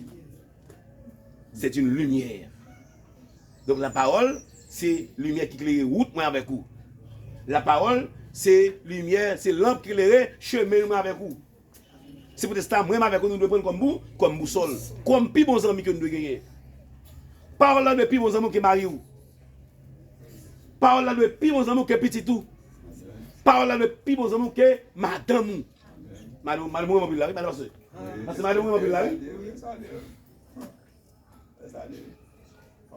C'est une lumière. Donc la parole, se limyè ki klere wout mwen avèk ou. La parole, se limyè, se lanp ki klere chemen mwen avèk ou. Se poutèt sa, mwen menm avèk ou, nou dwe pran l kòm bou-, kòm bousòl, kòm pi bon zanmi ke nou dwe genyen. Pawòl la dwe pi bon zanmi w ke mari w. Pawòl la dwe pi bon zanmi w ke pitit ou. Pawòl la dwe pi bon zanmi w ke madanm ou. Madanm, madanm ou renmen anpil la, wi, madanm pastè. Pastè, madanm ou renmen anpil la, wi.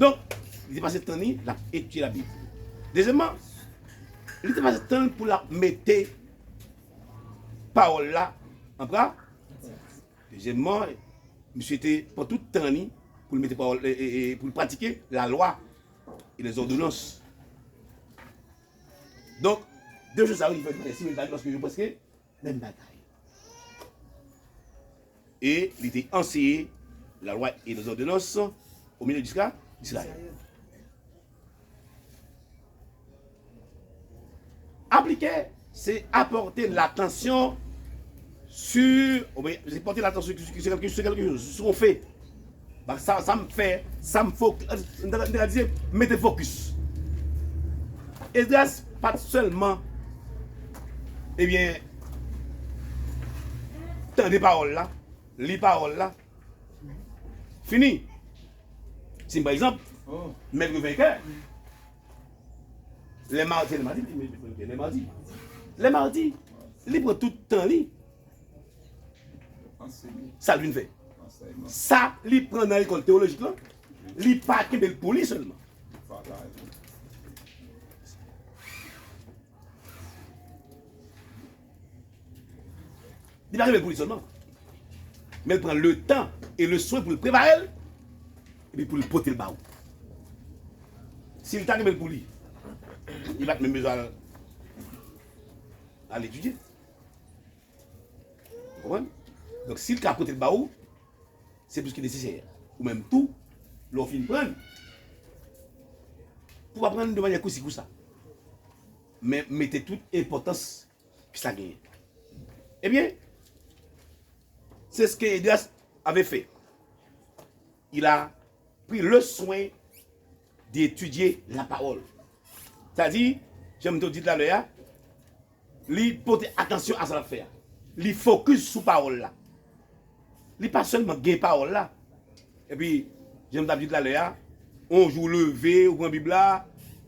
Donk, li te pase tan li l ap etidye Labib. Dezyèmman, li te pase tan l pou l ap mete pawòl la an pra. Dezyèmman, misye te pran tout tan li pou l mete pawòl, e, e, e, pou l pratike lalwa e lèzòdonans. Donk, de je sa yo, li fè l similtane paske yo prèske menm bagay. E li te anseye lalwa e lèzòdonans o milye jiska Izrayèl. Aplike, se apòte latansyon sur, oubyen se pòte latansyon sur, sur quelque, sur quelque chose, sur un fait. Ba, sa, sa m fè, sa m fok-, n ta, n ta di, mete fokis. Esdras pa t sèlman, ebyen, tande pawòl la, li pawòl la. Fini. Si, pa egzanp, mèt revenkè, lè madi, lè madi, lè madi, lè madi, li pran tout tan li. Sa l vin fè. Sa li pran nan lekòl teyolojik lan, li pa kenbe l pou li sèlman. Li pa kenbe l pou li sèlman. Men l pran le tan e le swen pou l prepare l, epi pou l pote l ba ou. Si l ta kenbe l pou li, li pa t menm bezwen al, al etidye. Ou konprann? Donk, si l ka pote l ba ou, se plis ke nesesè. Ou menm tou, lè w fin pran l, pou w pa pran l de manyè kousi kousa. Men mete tout enpòtans ke sa genyen. Ebyen, c'est ce que Esdras avait fait. Il a pris le soin d'étudier la parole. Sa di, jan m te di talè a, li pote atansyon a sa l ap fè a. Li fokis sou pawòl la. Li pa sèlman gen pawòl la. Epi, jan m t ap di talè a, yon jou w leve, ou pran Bib la,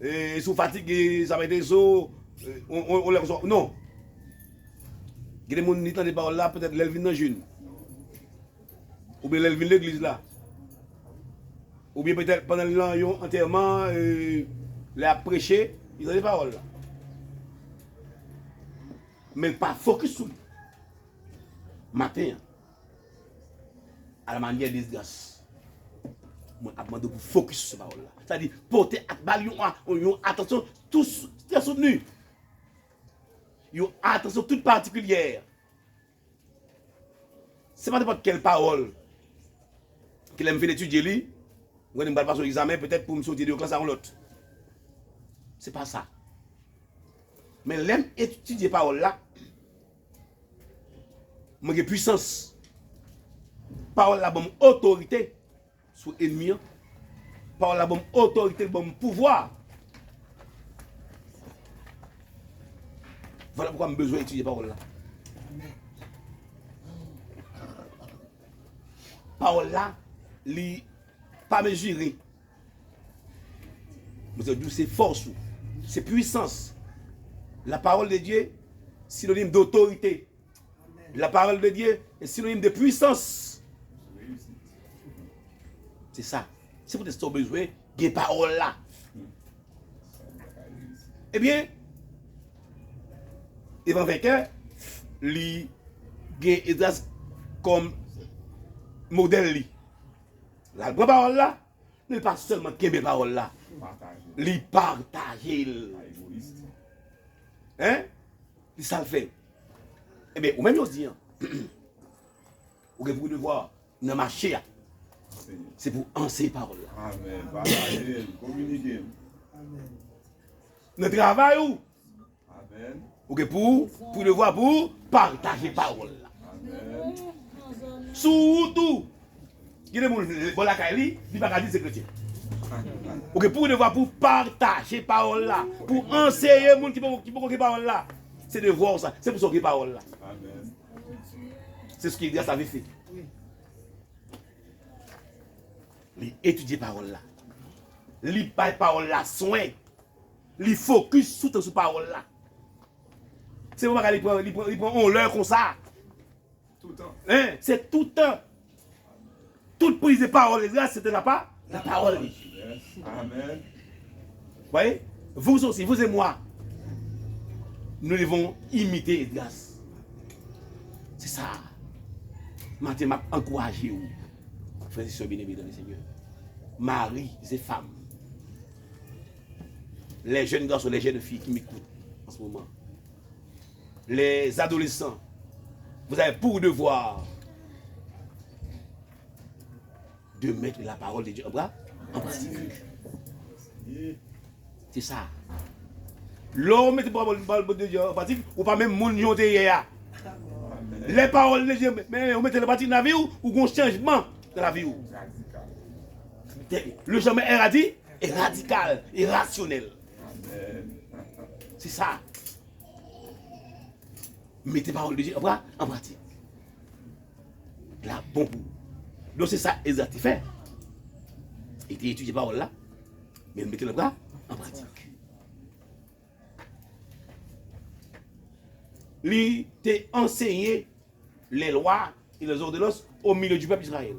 e, si w fatige, sa pa enterese w, e, on, on, on lè konsa, non. Gen de moun, li tande pawòl la, petèt lè l vin nan jèn. Oubyen lè l vin legliz la. Oubyen petèt pandan l nan yon antèman, e, lè y ap preche, li tande pawòl la. Men pa fokis sou li. Maten an, a la manyè Esdras, mwen ap mande w pou fokis sou pawòl la. Sa di, pote ak ba l yon, yon atansyon tou, trè soutni. Yon atansyon tout patikilyè. Se pa nenpòt kèl pawòl ki lè m fin etidye li, mwen di m pral pase yon egzamen, petèt pou m soti de yon klas a yon lòt. Se pa sa. Men lè m etidye pawòl la, mwen gen pwisans. Pawòl la ban m otorite sou ènmi an. Pawòl la ban m otorite, l ban m pouvwa. Vwala poukwa m bezwen etidye pawòl la. Pawòl la, li pa mezire. Mwen di w se fòs ou, se pwisans. La parole de Dieu, synonyme d'autorité. La parole de Dieu est synonyme de puissance. Se sa. Se poutèt sa w bezwen gen pawòl la. Ebyen, Evan Venkè, li gen Esdras kòm modèl li. L al pran pawòl la, men li pa sèlman kenbe pawòl la. Li pataje l. Hein? Li sa l fè. Ebyen, ou menm yo di an, ou gen pou devwa nan mache a. Se pou anseye pawòl la. Amèn. Pataje l, kominike l. Nan travay ou, amèn, ou gen pou, pou devwa pou pataje pawòl la. Amèn. Sou wout ou, gen de moun bò lakay li, li pa ka di l se kretyen. Ou gen pou devwa pou pataje pawòl la, pou anseye moun ki poko, ki poko gen pawòl la. Se devwa w sa, se pou sa w gen pawòl la. Amèn. C'est ce que Esdras avait fait. Li etidye pawòl la. Li bay pawòl la swen. Li fokis sou tan sou pawòl la. Se yon bagay li pran, li pran, li pran yon lè konsa. Toutan. Hein, se toutan. Tout priz de pawòl Esdras, se te la pa, la pawòl li. Amèn. Vous voyez? Vous aussi, vous et moi, nous devons imiter Esdras. Se sa. Maten, m ap ankouraje w, frè e sè byeneme dans le Seigneur. Mari e fanm, les jeunes garçons, les jeunes filles qui m'écoutent en ce moment, les adolescents, vous avez pour devoir de mettre la parole de Dieu en pra-, en pratique. Se sa. Lè w mete pawòl, pawòl de Dieu en pratique, ou pa menm moun jan w te ye a. Lè pawòl de Dieu, men, ou mete l en pratique nan lavi w, ou gon chanjman nan lavi w. Le changement est radi-, est radical, est rationnel. Se sa. Mete pawòl de Dieu en pra-, en pratique. La bon pou ou. Donk se sa Esdras te fè. Li te etidye pawòl la, men li mete l an pra-, an pratik. Li te enseigner les lois et les ordonnances au milieu du peuple d'Israël.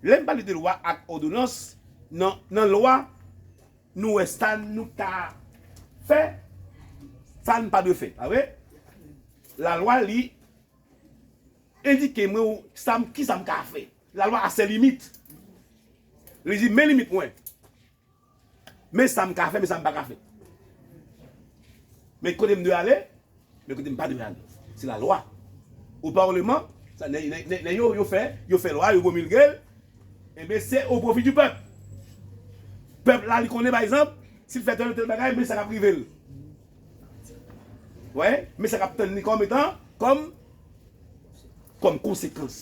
Lè m pale de lwa ak òdonans, nan, nan lwa, nou wè sa nou ka fè, sa n pa dwe fè, pa vre? Lalwa, li endike mwen ou sa m, ki sa m ka fè. Lalwa a ses limites. Li di, men limit mwen. Men sa m ka fè, men sa m pa ka fè. Men kote m dwe ale, men kote m pa dwe ale. Se lalwa. O paleman, sa, nèg, nèg, nèg, nèg yo, yo fè, yo fè lwa, yo pwomilge l. Enben, se o pwofi di pèp. Pèp la, li konnen, pa egzanp, si l fè tèl, tèl bagay, men sa k ap rive l. Wè, men sa k ap tann li kòm etan, kòm, kòm konsekans.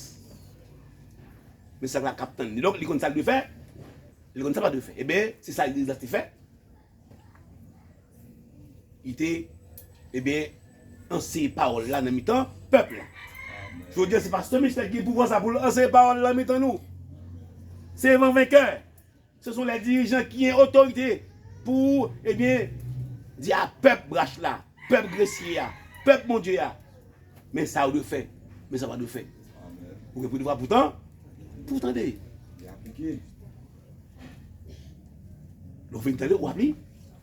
Men sa k ap tann li. Donk, li konn sa l dwe fè, li konn sa l pa dwe fè. Enben, se sa Esdras te fè. Li te, ebyen, anseye pawòl la nan mitan pèp la. Jodi a, se pastè Michel ki gen pouvwa sa pou l anseye pawòl la nan mitan nou. Se van venkè. Ce sont les dirigeants qui ont autorité pou, ebyen, di a pèp brach la, pèp gresye a, pèp Bondye a. Men sa ou dwe fè, men sa ou pa dwe fè. Ou gen pou devwa pou tan, pou tande. Lè w fin tande, w ap li,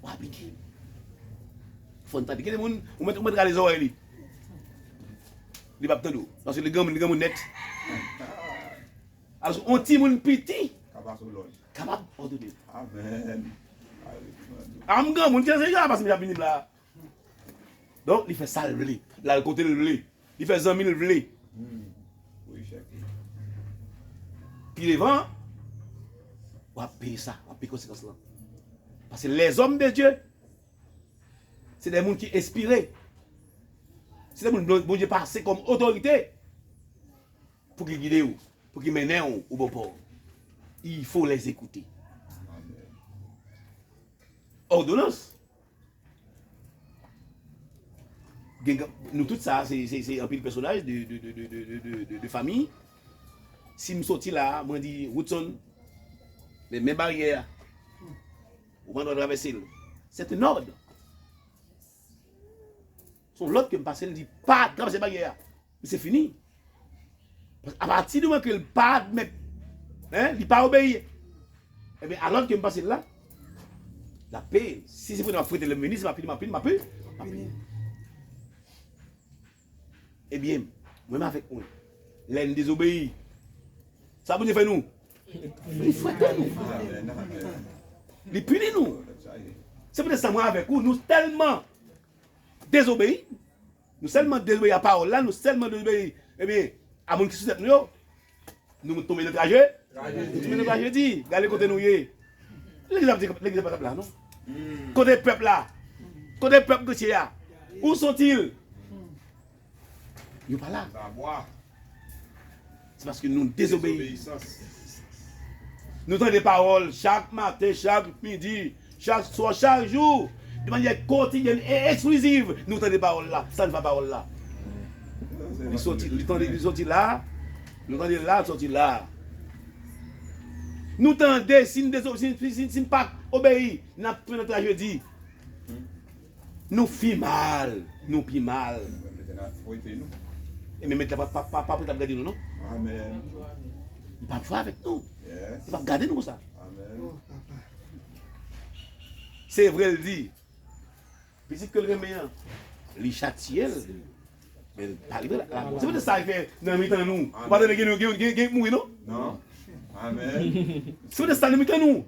w aplike. Fò n tande. Gen de moun, ou mèt, ou mèt rale zòrèy li. Li p ap tande w. Paske li granmoun, li granmoun nèt. Alò, yon timoun piti Ka pase w lòd. Kapab òdone. Amèn. A, m granmoun, ki se sa pase m ap vini la. Donk, li fè sa l vle. L al kote l vle. Li fè zanmi l vle. Hmm. Wi, chèf. Pi devan, w ap peye sa. W ap peye konsekans lan. Paske lèzòm de Dye, se de moun ki enspire. Se de moun Bon- Bondye pase kòm otorite pou ki gide w, pou ki mennen w o bon pò. Il faut les écouter. Òdonans. Gen, nou tout sa, se, se, se anpil pèsonaj de, de, de, de, de, de, de, de, de fami. Si m soti la, mwen di, Woodson, men, men baryè a. Ou pa dwe travèse l. C'est un ordre. Se yon lòd ke m pase l, di, pa travèse baryè a. Men se fini. Paske apati di moman ke l pa admèt, hein, li pa obeyi, ebyen, a lòd ke m pase l la, l ap peye. Si se pou n ap frete lè m vini, si m ap pini, m ap pini, m ap pini, m ap pini. Ebyen, mwen menm avèk mwen, lè n dezobeyi, sa Bondye fè nou? Li frete nou. Li pini nou. Se poutèt sa, mwen avèk ou, nou tèlman dezobeyi, nou sèlman dezobeyi a pawòl la, nou sèlman dezobeyi, ebyen, a moun ki sou tèt nou yo, nou tonbe nan trajedi. Nou tonbe nan trajedi. Gade kote nou ye. Legliz ap di, legliz ap la, non? Kote pèp la? Kote pèp Gotye a? Où sont-ils? Yo pa la. Se paske nou dezobeyi. Nou tande pawòl chak maten, chak midi, chak swa, chak jou, de manyè kotidyèn e ekspliziv. Nou tande pawòl la, sa n fè pawòl la? Li soti, li tande, li soti la, nou tande la, soti la. Nou tande, si n dezo-, si, si, si, si n pa obeyi, n ap fè nan trajedi. Nou pi mal, nou pi mal. Ebyen, Mèt la pa, pa, pa, pa prèt ap gade nou, non. Amèn. Li p ap jwe avèk nou. Li p ap gade nou konsa. Amèn. Se vre, l di, pitit ke l renmen an, li chatye l, men l pa rive la. Se poutèt sa l fè nan mitan nou. Ou pa tande gen, gen, gen, gen mouri, non? Non. Amèn. Se poutèt sa nan mitan nou.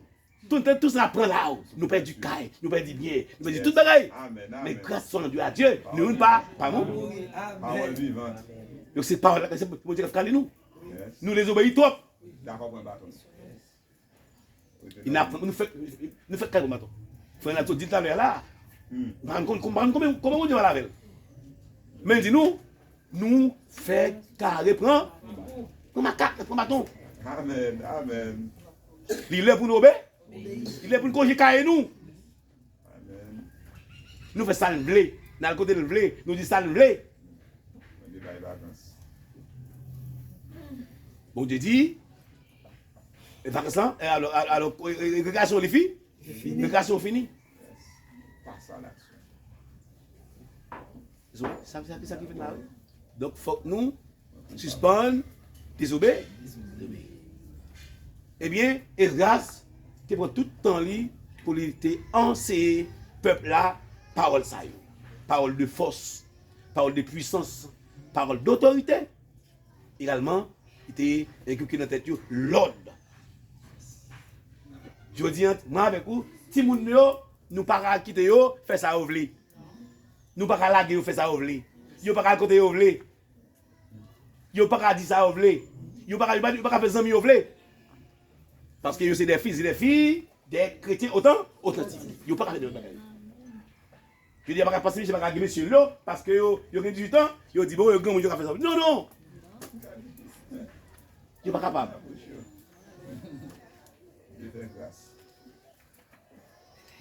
Tout, tout sa pran la, nou pèdi kay, nou pèdi byen, nou pèdi tout bagay. Men gras sèlman dwe a Dye, nou youn pa, pa mouri. Pawòl vivan. Donk se pawòl la, se Bondye k ap kale nou. Nou dezobeyi twòp. Dakò, pran baton. E n ap, nou fèk, nou fèk kale pran baton. Frè Naldo di l talè a la. M pa konn, m pa konn kòman, kòman Bondye pale avè l. Men l di nou, nou fèk kale pran, pran makak, pran baton. Amèn, amèn. Li lè pou nou obe. Li lè pou n konje kaye nou. Amèn. Nou fè sa n vle. N al kote n vle. Nou di sa n vle. Bondye bay vakans. Bondye di, e vakans lan, e alò, alò, alò, e, e, rekreasyon li fi-, rekreasyon fini. Pas a laksyon. Sa, sa, sa ki fèt la, wi. Donk, fòk nou sispann dezobe-, dezobeyi. Ebyen, Esdras te pran tout tan li pou li te anseye pèp la pawòl sa yo. Pawòl de fòs, pawòl de pwisans, pawòl dotorite. Egalman, li te enkilke nan tèt yo lòd. Jodi a, mwen avèk ou, timoun yo, nou pa ka kite yo fè sa yo vle. Nou pa ka lage yo fè sa yo vle. Yo pa ka al kote yo vle. Yo pa ka di sa yo vle. Yo pa ka, yo pa, yo pa ka fè zanmi yo vle. Paske yo se de fis e de fi de kretyen otan-, otantik. Yo pa ka fè de lòt bagay. Yo di, yo pa ka panse misye pa ka gen mesye l yo, paske yo, yo gen dizuit an, yo di, bon, yo granmoun, yo ka fè sa. Non, non! Yo pa kapab.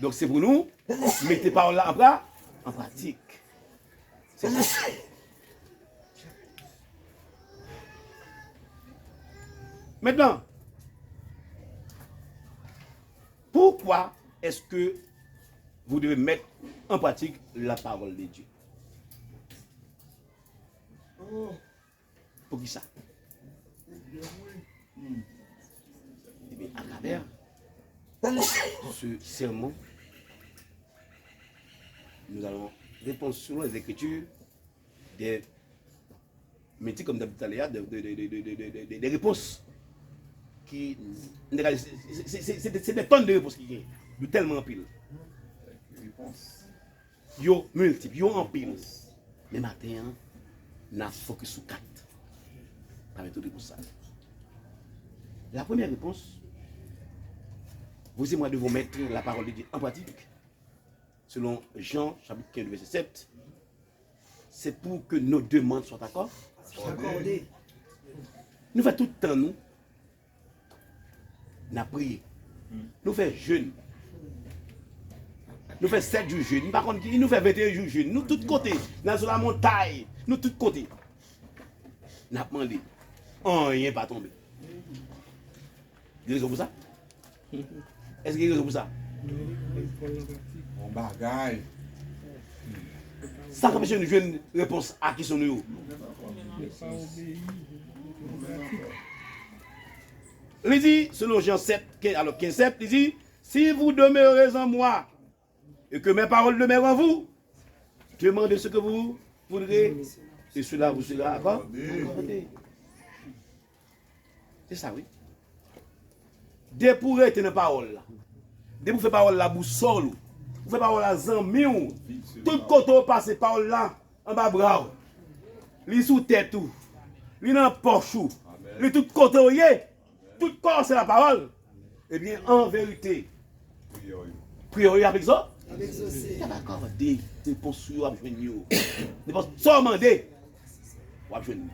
Donk, se pou nou mete pawòl la an pra-, an pratik. Se sa. Mentnan, pourquoi est-ce que vous devez mettre en pratique la parole de Dieu? Poukisa? Ebyen, atravè ce sermon, nous allons Réponse selon les Écritures, des, men di kòm m t ap di talè a, de, de, de repons ki, m te ka di, se, se, se, se, se de tòn de repons ki genyen. Yo tèlman anpil. Yo miltip, yo anpil. Men maten an, n a fokis sou kat. Pami tout repons sa yo. La première réponse, vous et moi devons mettre la parole de Dieu en pratique, selon Jean chapitre quinze, verset sept, c'est pour que nos demandes soient accor-, accordées. Nou fè tout tan nou, n ap priye. Nou fè jèn. Nou fè sèt jou jèn. M pa konn ki, nou fè venteyen jou jèn. Nou tout kote. N al sou lamontay. Nou tout kote. N ap mande. Anyen pa tonbe. Gen rezon pou sa? Èske gen rezon pou sa? Yon bagay. Sa k anpeche nou jwenn repons a kesyon nou yo. Li di, selon Jan sèt, kenz, alò, kenz sèt, li di, si vous demeurez en moi, et que mes paroles demeurent en vous, demandez ce que vous voudrez, et cela vous sera accordé. Se sa, wi. Depi w rete nan pawòl la, depi w fè pawòl la bousòl ou, ou fè pawòl la zanmi w, tout kote w pase, pawòl la anba bra w, li sou tèt ou, li nan pòch ou, li tout kote w ye, tout kò w se lapawòl, ebyen, an verite, priyè w yo ap egzo-, ap egzose. Y ap akòde, repons ou yo w ap jwenn yo. Nenpòt sa w mande, w ap jwenn li.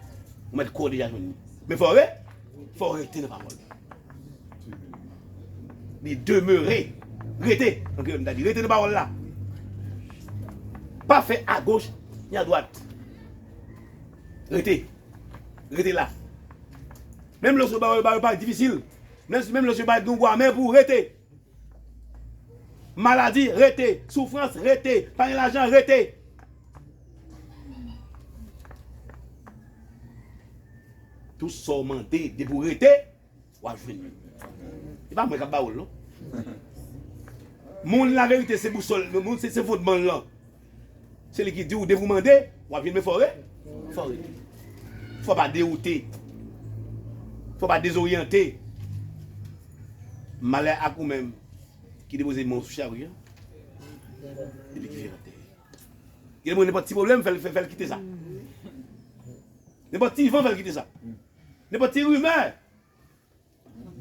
Ou mèt kwè w deja jwenn li. Men fò w re-, fò w rete nan pawòl la. Li demere, rete. An kreyòl, m ta di, rete nan pawòl la. Pa fè agoch ni adwat. Rete. Rete la. Menm lè yo ba, ba, ba difisil. Menm, menm lè yo ba nou bwa, men pou rete. Maladi, rete. Soufrans, rete. Pa gen lajan, rete. Tout sa w mande, depi w rete, w ap jwenn li. E pa mwen k ap ba w l, non. Moun laverite se bousòl, moun se, se fondman l lan. Se li ki di w, depi w mande, w ap jwenn, men fò w re-, fò w rete. Fò w pa dewoute. Fò w pa dezoryante. Malè ak ou menm ki depoze men w sou chari an, epi ki vire atè. Gen moun, nenpòt ti pwoblèm, fè l, fè, fè l kite sa. Nenpòt ti van, fè l kite sa. Nenpòt ti rimè,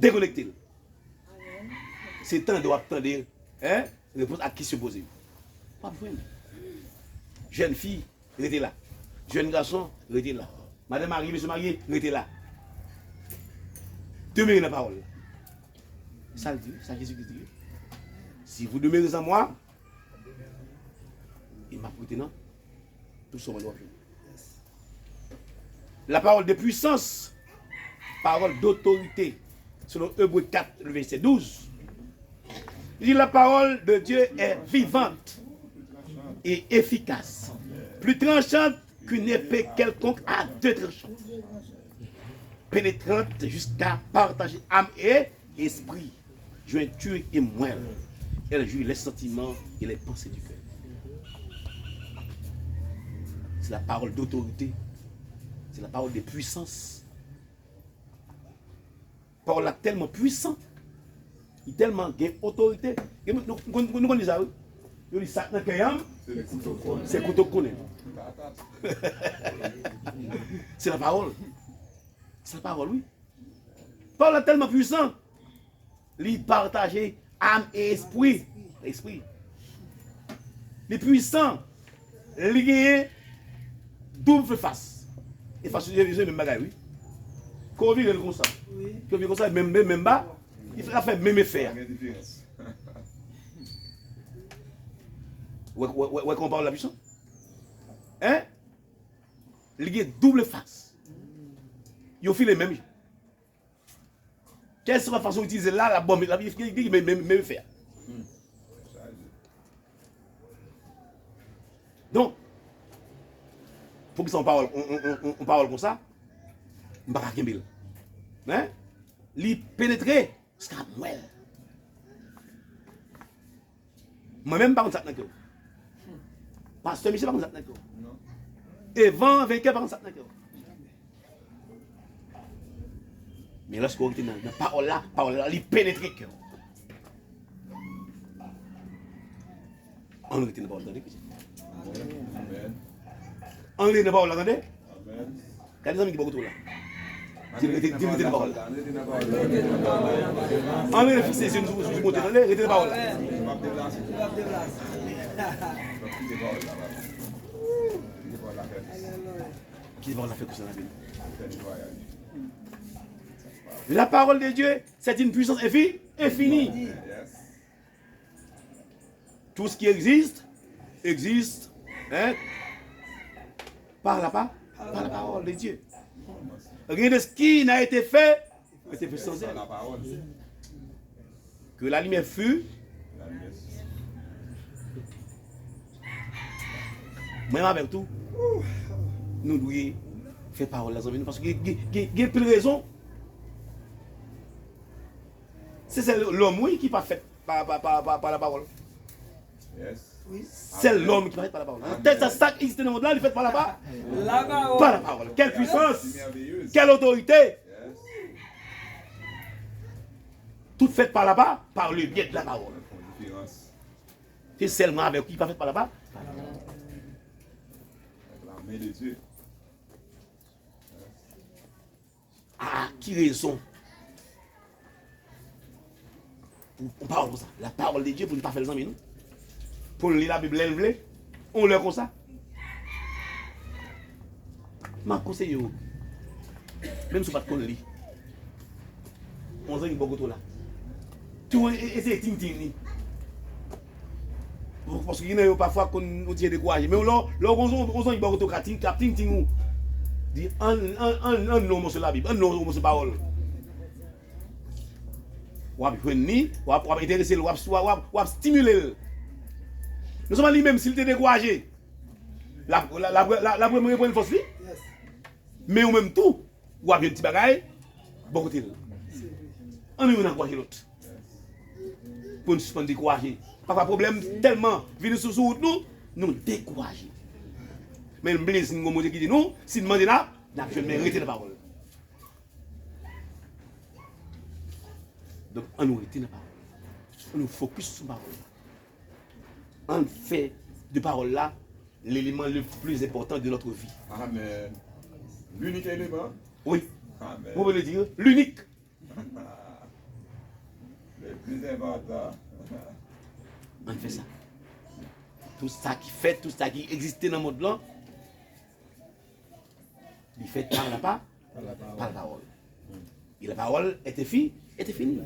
dekonekte l. Se tande w ap tande, en, repons ak kesyon poze yo. W ap jwenn. Jèn fi, rete la. Jèn gason, rete la. Madanm marye, mesye marye, rete la. Demere nan pawòl la. Sa l di, sa Jezi Kris di. Si vous demeurez en moi, e m ap rete nan tout sa w mande w ap jwenn. La parole de puissance, parole d'autorité, selon Hébreux quatre, le verset douze, il dit, la parole de Dieu est vivante et efficace, plus tranchante qu'une épée quelconque à deux tranchants, pénétrante jusqu'à partager âme et esprit, jointure et moelle. Elle juge les sentiments et les pensées du cœur. C'est la parole d'autorité. C'est la parole de puissance. Pawòl la tèlman pwisan, li tèlman gen otorite. Gen moun, nou, nou, nou konn di sa, wi. Yo di sa k nan kè an, se kouto k konnen. Se la pawòl. Se la pawòl, wi. Pawòl la tèlman pwisan, li pataje am e espri. Espri. Li pwisan. Li genyen doub fas. E fas yo, yo, yo menm bagay, wi. Ke w vire l konsa. Ke w vire konsa, menm, menm, menm ba, li fè, fè menm efè a. Wè, wè, wè, wè kòman pawòl la pwisan? Hein? Li gen doub fas. Yo file menm jan. Kèlkeswa fason w itilize l la, l ap bon, l ap gen menm, menm, menm efè a. Donk, poukisa yon pawòl, yon, yon, yon, yon pawòl konsa, m pa ka kenbe l? Hein? Li penetre jiska mwèl. Mwen menm, m pa konn sa k nan kè w. Pastè Michel pa konn sa k nan kè w. Evan venkè pa konn sa k nan kè w. Men lòske w rete nan, nan pawòl la, pawòl la, li penetre kè w. Ann rete nan pawòl, tande, Kretyen. Ann rete nan pawòl la, tande. Gade zanmi ki bò kote w la. Di l rete, di l rete nan pawòl la. Ann rete fikse je n sou, sou Bondye, tande, rete nan pawòl la. Kite pawòl la fè kous nan lavi nou. La parole de Dieu, c'est une puissance infi-, infinie. Tout ce qui existe, existe, hein, par la pa-, par la parole de Dieu. Rien de ce qui n'a été fait a été fait sans elle. Que la lumière fût. Mwen avèk tou, nou dwe fè pawòl la, zanmi nou, paske gen, gen, gen, gen pil rezon. Se sèl lòm, wi, ki pa fèt pa, pa, pa, pa, pa lapawòl. Sèl lòm ki pa fèt pa lapawòl. Nan tèt sa, sa k egziste nan mond la, li fèt pa lapa-, pa lapawòl. Quelle puissance! Quelle autorité! Tout fèt pa lapa-, par le biais de la parole. Se sèlman avèk ou ki pa fèt pa lapa-, Ah, ki rezon pou yon pawòl konsa? La parole de Dieu, pou n pa fè l zanmi nou? Pou n li Labib lè n vle, yon lè konsa? M ap konseye w, menm si w pa t konn li. Yon zanmi bò kote w la. Tou e-, eseye tintin li. Paske gen nan yo pafwa konn yon ti jan dekouraje. Men lè w, lè w gon zon-, yon zanmi bò kote w ka tin-, k ap tintin ou, di, ann, ann, ann, ann li yon moso Labib, ann li yon moso pawòl. W ap jwenn li, w ap, w ap enterese l, w ap, w ap, w ap, w ap stimile l. Non sèlman li menm, si l te dekouraje, l ap, l ap, l ap, l ap, l ap reprann fòs li. Men ou menm tou, w ap jwenn ti bagay bò kote l. Ann youn ankouraje lòt. Pou n sispann dekouraje. Pafwa pwoblèm tèlman vini sou, sou wout nou, nou dekouraje. Men m bliye si n gon Bondye ki di nou, si n mande n ap, n ap jwenn, men rete nan pawòl. Donk, ann nou rete nan pawòl la. Ann nou fokis sou pawòl la. Ann fè de pawòl la l'élément le plus important de notre vie. Amen. L'unique élément. Oui. Amen. Vous pouvez le dire, l'unique. Le plus important. Ann fè sa. Tout sa ki fèt, tout sa ki egziste nan mond lan, li fèt pa la pa-, pa la pawòl. E la pawòl était fi-, était finie.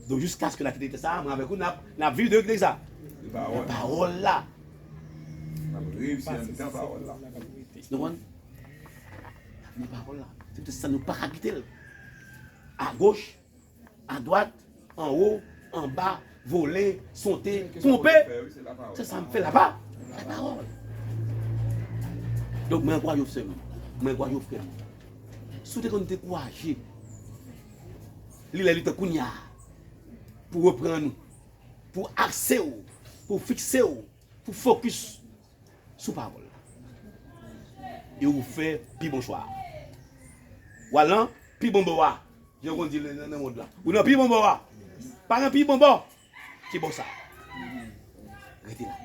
Donk, jiskaske n a kite tè sa a, mwen avèk ou, n ap, n ap viv de, de sa. De pawòl. De pawòl la. N ap reyisi anndan pawòl la. Nou konprann? N ap viv pawòl la. Se poutèt sa nou pa ka kite l. Agoch, adwat, anwo, anba, vole, sote, twonpe. Se sa m fè la pa-, la pawòl. Donk, mwen ankouraje w, sè m. Mwen ankouraje w, frè m. Si w te konn dekouraje, li lè li tan kounye a pou reprann ou, pou akse w, pou fikse w, pou fokis sou pawòl la. E ou fè pi bon chwa a. Ou al nan pi bon bò a. Jan yo konn di l nan, nan mond la. Ou nan pi bon bò a. Pa nan pi bon bò. Ki bò sa? Rete la.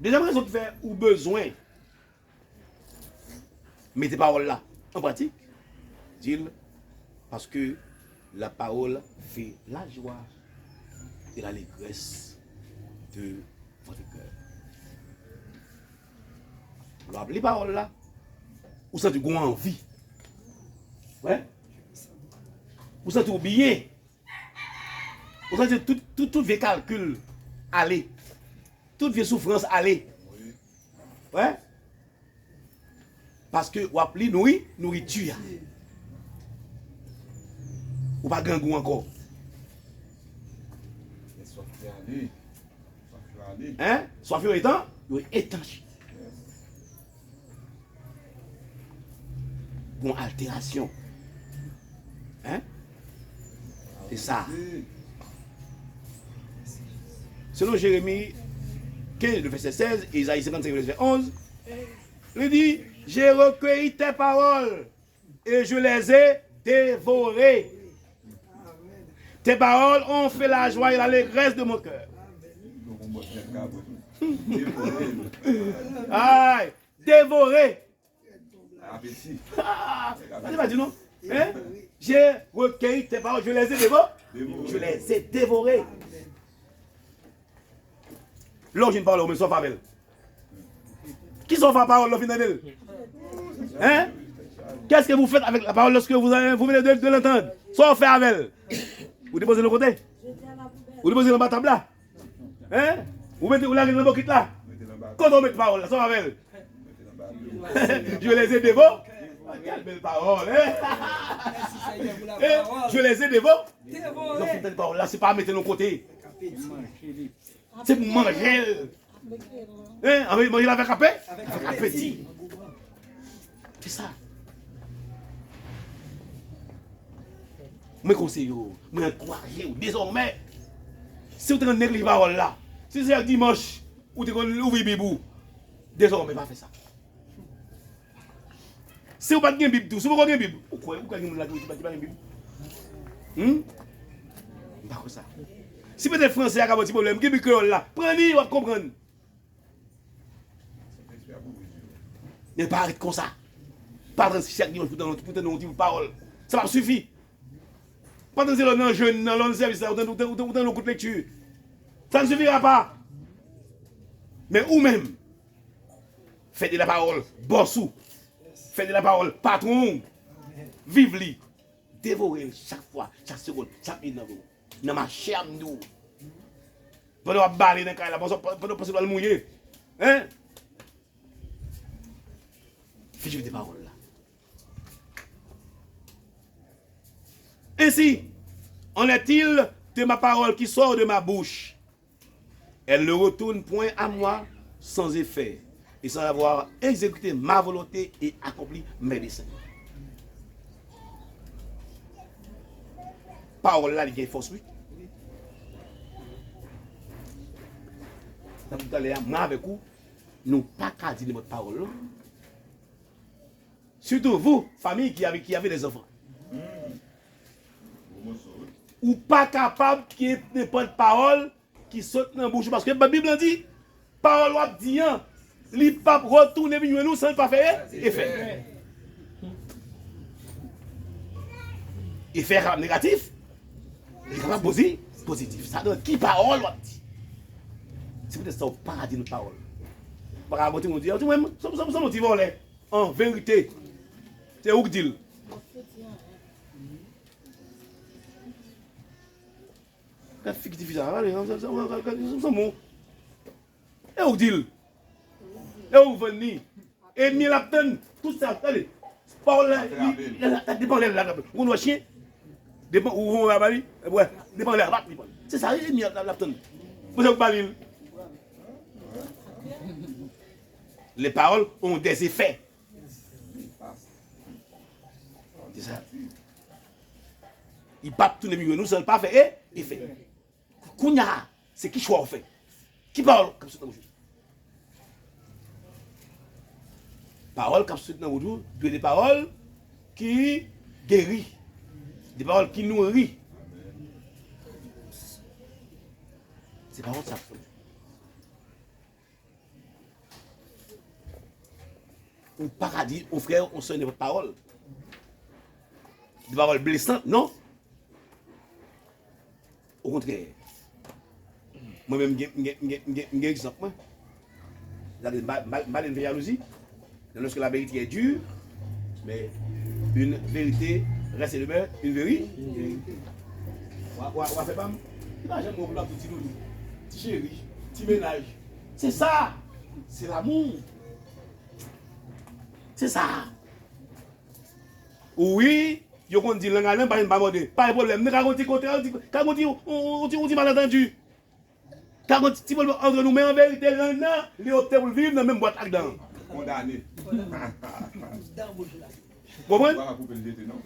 Dezyèm rezon ki fè ou bezwen mete pawòl la an pratik, di l, paske la parole fait la joie et l'allégresse de votre cœur. Lè w ap li pawòl la, ou santi w gon anvi. Wè? Ou santi w byen. Ou santi tout, tout, tout vye kalkil ale. Tout vye soufrans ale. Wè? Paske w ap li nouri, nouriti a. Ou pa grangou ankò. Hein? Swaf yo etan, yo etanch. Gon alterasyon. Hein? Se sa. Selon Jeremi, quinze, le verset seize, et Isaïe cinquante-cinq, le verset onze, il dit, j'ai recueilli tes paroles et je les ai dévorées. Tes paroles ont fait la joie et l'allégresse de mon cœur. Aïe, dévoré. Apeti. Ah, sa se pa di non. Hein? J'ai recueilli tes paroles, je les ai dévorées. Je les ai dévorées. Lè w jwenn pawòl la, ou menm sa w fè avè l? Kisa w fè ak pawòl la, w fin tande l? Hein? Qu'est-ce que vous faites avec la parole lorsque vous, vous venez de, de l'entendre? Sa w fè avè l? Ou depoze l yon kote? Ou depoze l anba tab la? Hein? Ou mete, ou lage l nan bokit la? Kote w met pawòl la? Sa w fè avè l? Je les ai dévorés. Quelle belle parole, hein? Hein? Je les ai dévorés. Lè w fin tande pawòl la, se pa mete l yon kote. Se pou manje l. Hein? Anvi manje l avèk apè? Avèk apeti. Se sa. Mwen konseye w, mwen ankouraje w dezòmè. Si w te konn neglije pawòl la, si se chak dimanch ou te konn ouvri Bib ou, dezòmè pa fè sa. Si w pa t gen Bib tou, si w poko gen Bib, ou kwè, ou kwè gen moun la ki, ki pa, ki pa gen Bib? Hmm? M pa kwè sa. Si petèt fransè a ka ba w ti pwoblèm, gen Bib kreyòl la, pran li, w ap konprann. Men pa ret konsa. Pa tann chak dimanch pou tann, pou tann yon ti bout pawòl. Sa p ap sifi. Pa tann se lè w nan jèn nan, lè w nan sèvis la, ou tann, ou tann, ou tann, ou tann yon kout lekti. Ça ne suffira pas. Men ou menm, fè de la pawòl bòs ou. Fè de la pawòl patwon ou. Viv li. Devore l chak fwa, chak segonn, chak minit nan vi w. Nan mache a, m di w. Pandan w ap bale nan kay la, pandan, pandan w panse w al mouye. Hein? Viv de pawòl la. Ainsi, en est-il de ma parole qui sort de ma bouche. Elle ne retourne point à moi sans effet, et sans avoir exécuté ma volonté et accompli mes desseins. Pawòl la, li gen fòs, wi. Tankou talè a, mwen avèk ou, nou pa ka di nenpòt pawòl, non. Surtout vous, famille qui avez, qui avez des enfants. Ou pa kapab gen nenpòt pawòl ki sot nan bouch ou, paske Bib lan di, pawòl w ap di an, li p ap retounen vin jwenn ou san l pa fè e-, efè. Efè kapab negatif, li kapab pozi-, pozitif. Sa depann ki pawòl w ap di. Se poutèt sa w pa ka di lòt pawòl. Ou pa ka pote moun di, ou di, mwen, se, se, se yon ti vòlè. An verite, se ou k di l. Gad figi tifi sa, gade, gade, gade, gade, gade, gade, gade. E ou k di l. E ou k vann li. Ènmi an l ap tann. Tout sa, gade. Pawòl la, li, li, li, li depann lè l la. Ou konn wè chen? Depann, ou, ou, ou, ou, wè, depann lè l ap li pran. Se sa, ènmi an l ap tann. Pou se ou k ba li l. Les paroles ont des effets. Se sa. Li p ap tounen vin jwenn ou san l pa fè e-, efè. Kounye a, se ki chwa w fè? Ki pawòl k ap sot nan bouch ou? Pawòl k ap sot nan bouch ou dwe de pawòl ki geri, de pawòl ki nouri. Se pawòl sa k fè. Ou pa ka di yon frè, yon sè nenpòt pawòl. De pawòl blesan, non. Okontrè, mwen menm, m gen, m gen, m gen, m gen, m gen egzanp mwen. Gade, m pa, m pa, m pa vle n fè jalouzi. Lorsque la vérité est dure, mais une vérité reste et demeure une vérité. Wa, wa, wa fè pa m. Li pa janm gen yon pwoblèm pou ti doudou, ti cheri, ti mennaj. Se sa. Se lanmou. Se sa. Wi, yo konn di lang a lang, pa, pa mòde. Pa gen pwoblèm. Men ka gon ti kontrè, ka gon ti, yon, yon, yon ti, yon ti malantandi. Ka gon ti, ti pwoblèm antre nou, men an verite, lang nan, li opte pou l viv nan menm bwat ak dan. Kondane. Konprann? Pa koupe l jete, non.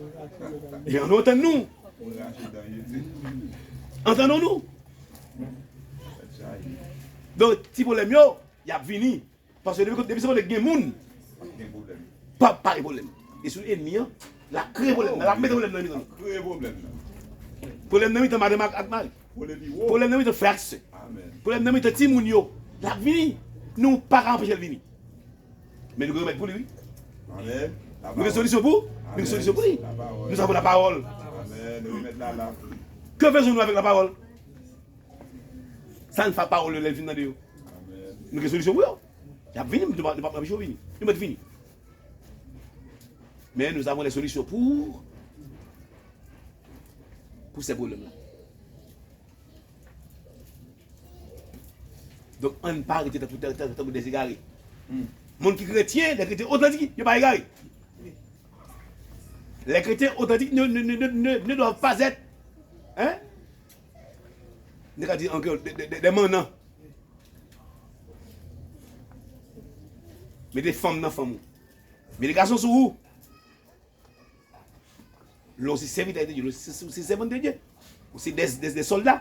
E ann nou antann nou. Antann nou. Donk, ti pwoblèm yo, y ap vini. Paske depi, depi se kote gen moun, pa, pa gen pwoblèm. E sou enmi an, l ap kreye pwoblèm nan, l ap mete pwoblèm nan mitan nou. Kreye pwoblèm nan. Pwoblèm nan mitan madanm ak, ak mari. Pwoblèm nan mitan frè ak sè. Pwoblèm nan mitan timoun yo. L ap vini. Nou pa ka anpeche l vini. Men nou gen remèd pou li, wi. Nou gen solisyon pou, nou gen solisyon pou li. Nous avons la parole. Amen. Remèd la la. Que faisons-nous avec la parole? Sa n fè ak pawòl yo lè l vin nan de yo? Nou gen solisyon pou yo. Y ap vini, nou pa, nou pa anpeche yo vini. Yo mèt vini. Men nous avons les solutions pour, pour ces problèmes-là. Donk, ann pa rete tankou, tankou, tankou dèzegare. Moun ki kretyen, lè kretyen otantik, yo pa egare. Les chrétiens authentiques ne, ne, ne, ne, ne, ne doivent pas être, hein? Nèg ka di an kreyòl, de, de, de, de mannan. Mete fanm nan fanm ou. Mete gason sou ou. Lè w se sèvitè de Dye, lè w se, se, se sèvant de Dye, ou se de, de, de sòlda.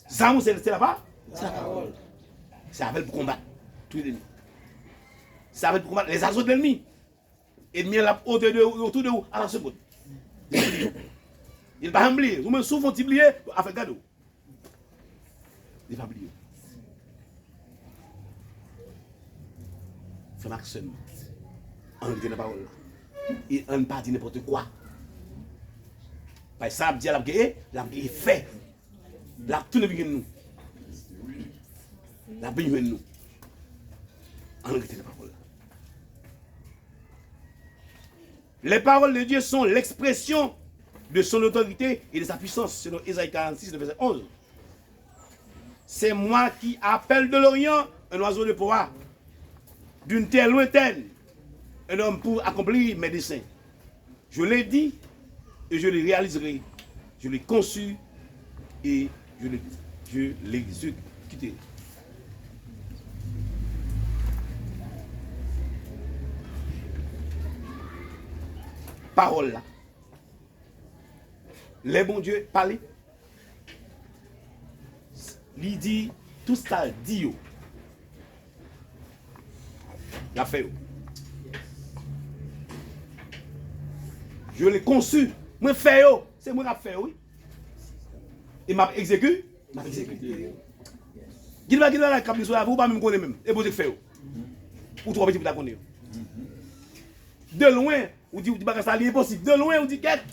Zam ou se, se la pa? Se la pawòl. Se avè l pou konbat tout lènmi. Se avè l pou konbat les assauts de l'ennemi. Ènmi an l ap oto de ou, otou de ou a la segonn. Li pa janm bliye. Ou menm si w fè yon ti bliye, afè gade w. Li pa bliye. Frè m ak sè m, ann rete nan pawòl la. E ann pa di nenpòt kwa. Paske sa l ap di a, l ap gen, l ap gen efè. L ap tounen vin jwenn nou. L ap vin jwenn nou. Ann rete nan pawòl la. Les paroles de Dieu sont l'expression de son autorité et de sa puissance, selon Ésaïe quarante-six, le verset onze. C'est moi qui appelle de l'Orient un oiseau de proie, d'une terre lointaine, un homme pour accomplir mes desseins. Je l'ai dit et je le réaliserai. Je l'ai conçu et je le, je l'exécuterai. Pawòl la. Lè Bondye pale, li di tout sa l di yo. L ap fè yo. Je l'ai conçu. Mwen fè yo. Se mwen k ap fè yo, wi. E m ap egzeki-, m ap egzekite yo. Gen bagay, gen bagay k ap vin sou lavi w, ou pa menm konnen menm. E Bondye k fè yo. Ou twò piti pou ta konnen yo. De lwen, ou di, ou di bagay sa li enposib. De lwen, ou di kèt.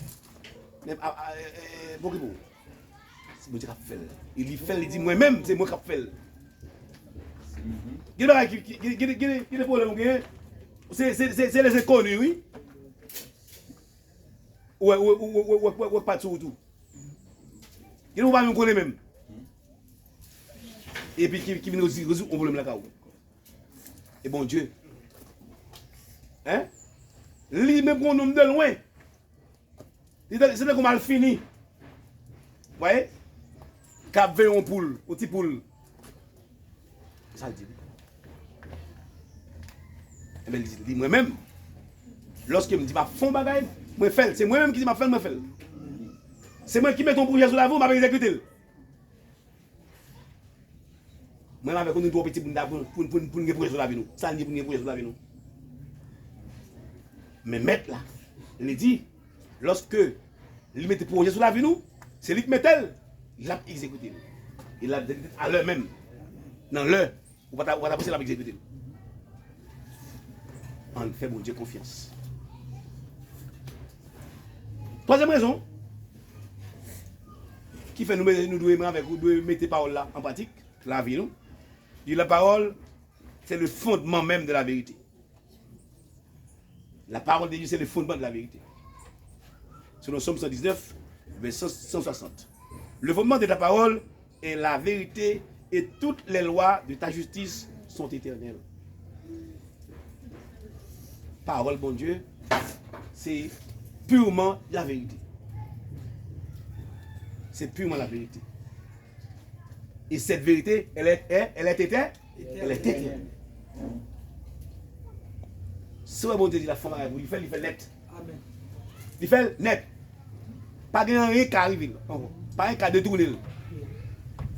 Men, a, a, e, e, bon, ki pou. Se Bondye k ap fè l. E li fè l, li di, mwen menm, se mwen k ap fè l. Gen bagay ki, ki, ki, ki, ki, ki de pwoblèm ou genyen. Se, se, se, se les inconnus, wi. Ou wè, ou wè, ou wè, ou wè, ou wè, ou wè k pa t sou wout ou. Gen ou pa menm konnen menm. Epi ki, ki vin rezoud, rezoud yon pwoblèm lakay ou. E Bondye. Hein? Li menm gon nonm de lwen. Li te, se tankou malfini. Voyez? K ap veye yon poul, yon ti poul. Sa l di li. Enben, li di, li, mwen menm, lòske m di m ap fè yon bagay, mwen fè l. Se mwen menm ki di m ap fè l, mwen fè l. Se mwen ki mete yon pwojè sou lavi w, m ap egzekite l. Mwen avèk ou, nou twò piti pou n ta, pou, pou, pou, pou n gen pwojè sou lavi nou. Sa n di pou n gen pwojè sou lavi nou? Men mèt la, li di, lòske li mete pwojè sou lavi nou, se li k mete l, l ap egzekite l. E l ap egzekite l a lè menm. Nan lè, ou pa ta, ou pa ta panse l ap egzekite l. Ann fè Bondye konfyans. Twazyèm rezon ki fè nou, nou dwe, mwen avèk ou, dwe mete pawòl la an pratik, lavi nou. Di la parole, c'est le fondement même de la vérité. La parole de Dieu, c'est le fondement de la vérité. Selon Psaume cent dix-neuf, verset cent soixante. Le fondement de ta parole est la vérité, et toutes les lois de ta justice sont éternelles. Pawòl Bondye, se purement la vérité. C'est purement la vérité. Et cette vérité, elle est, elle, elle est éternelle. Elle est éternelle. Si w wè Bondye di l ap fè yon bagay pou li fè l, li fè l nèt. Li fè l nèt. Pa gen anyen k ka rive l ankò. Pa gen k ka detounen l.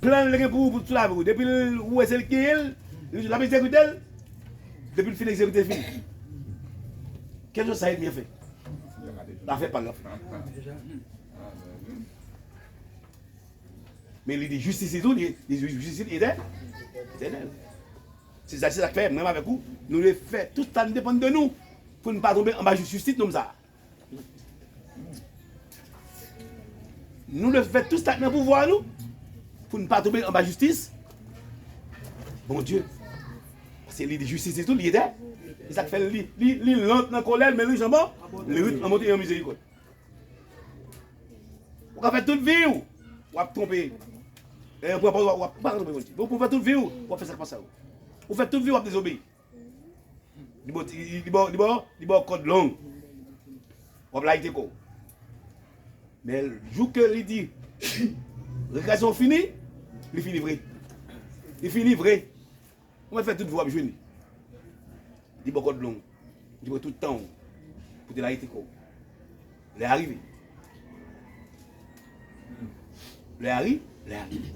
Plan l gen pou ou, pou tout lavi w. Depi l, ou wè se l ki genyen l, li, l ap egzekite l. Depi l fin egzekite, l fini. Kèlkeswa sa ènmi an fè, l ap fè pa l, l ap fè. Men li di jistis li tou, li, li jistis li etè-, etènèl. Se sa, se sa k fè, mwen menm avèk ou, nou dwe fè tout sa ki depann de nou pou n pa tonbe anba jistis nonm sa a. Nou dwe fè tout sa k nan pouvwa nou pou n pa tonbe anba jistis Bondye. Paske li di jistis li tou, li etè-, se sa k fè li, li, li lant nan kòlè l, men li janbon, li rit an bonte e an mizerikòd. Ou ka fè tout vi w, w ap twonpe. E, w ap, w ap, w ap pa twonpe Bondye. Ou fè tout vi w, w ap fè sa k pa sa yo. Ou fè tout vi w, w ap dezobeyi. Li ba w, li, li ba w, li ba w, li ba w kòd long. W ap layite kò w. Men jou ke li di, rekreasyon fini, li fini vre. Li fini vre. Ou mèt fè tout vi w ap jwe li. Li ba w kòd long. Li pran tout tan w pou te layite kò w. Lè a rive. Lè a ri-, lè a rive.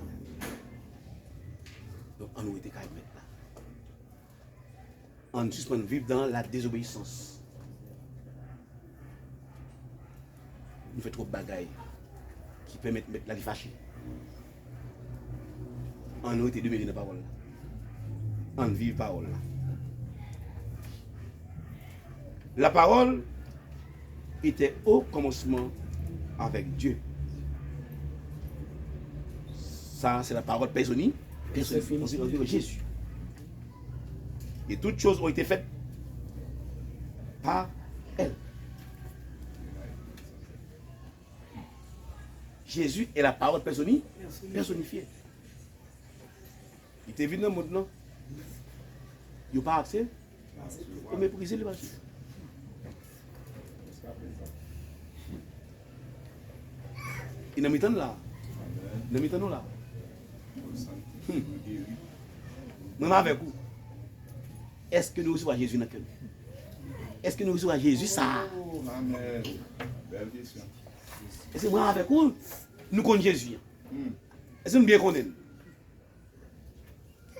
Donk, ann rete kay Mèt la. Ann sispann viv dans la désobéissance. Nou fè twòp bagay ki pèmèt Mèt la li fache. Ann rete demere nan pawòl la. Ann viv pawòl la. La parole était au commencement avec Dieu. Ça, c'est la parole personnifiée, personnifiée, personnifiée, Jésus. Et toutes choses ont été faites par elle. Jésus est la parole personnifiée, personnifiée. Li te vin nan mond lan. Yo pa aksepte. Yo meprize li, pa aksepte. Li nan mitan n la. Li nan mitan nou la. Hmm. Mwen avèk ou. Èske nou resevwa Jezi nan kè nou? Èske nou resevwa Jezi sa a? Amèn. Bèl kesyon. Èske mwen avèk ou, nou konn Jezi an? Hmm. Èske nou byen konnen l?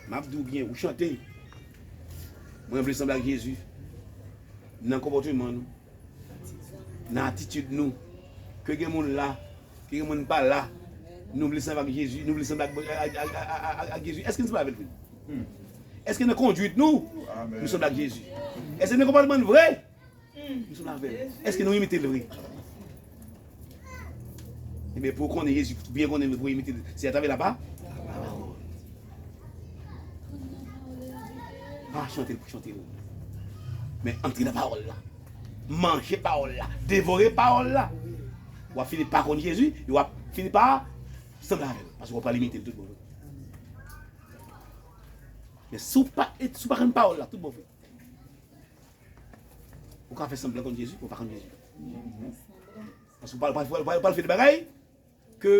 M ap di w byen, ou chante. Mwen vle sanble ak Jezi. Nan konpòteman nou, nan atitid nou. Ke gen moun la, ke gen moun pa la, nou vle sanble ak Jezi, nou vle sanble ak, ak, ak, ak, ak, ak Jezi. Èske nou sanble avè l vre? Hmm. Èske nan konduit nou, amèn, nou sanble ak Jezi? Èske nan konpòteman nou vre? Nou sanble avè l. Èske nou imite l vre? Ebyen, pou w konnen Jezi, pou w byen konnen l, pou w imite l, se atravè la pa-, la pawòl. Pa chante l pou chante l. Men antre nan pawòl la. Manje pawòl la. Devore pawòl la. W ap fini pa konn Jezi, e w ap fini pa sanble avè l. Paske w ap pral imite l tout bon vre. Men si w pa, si w pa konn pawòl la, tout bon vre. Ou ka fè sanblan konn Jezi, ou pa konn Jezi. Paske ou pral, pral, pral, pral fè de bagay ke,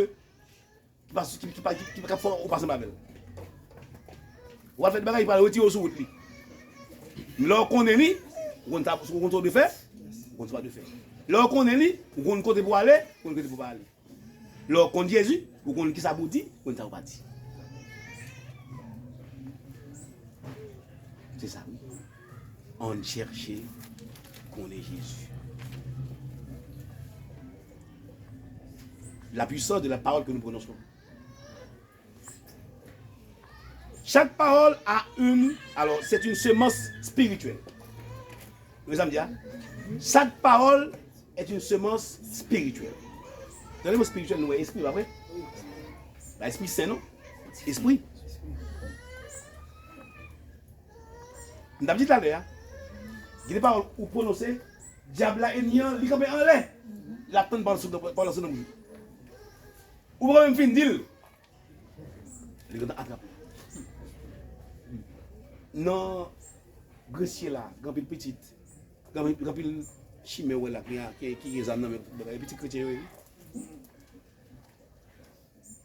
ki pa, ki, ki pa, ki, ki pa fè ou pa sanble avè l. Ou pral fè de bagay ki pral retire w sou wout li. Lè w konnen li, ou konn sa, ou konn sa w dwe fè, ou konn sa w pa dwe fè. Lè w konnen li, ou konn kote pou w ale, ou konn kote pou w pa ale. Lè w konn Jezi, ou konn kisa pou w di, ou konn sa pou w pa di. Se sa, wi. Ann chèche konnen Jezi. La puissance de la parole que nous prononçons. Chaque parole a une, alors, c'est une semence spirituelle. Ou konn sa m di a? Chaque parole est une semence spirituelle. Nan le mo spirityèl, nou wè espri, pa vre? Pa espri sen, non? Espri. M t ap di talè a, gen de pawòl ou pwononse, dyab la, ènmi an, li kanpe anlè. L ap tann pawòl sot nan, pawòl sot nan bouch ou. Ou pa menm fin di l. Li gentan atrape. Nan Gresye la, gen anpil pitit, gen anpil, gen anpil chimè w wè la, ki, ki, ki gen zam nan men, e pitit kretyen yo ye, wi.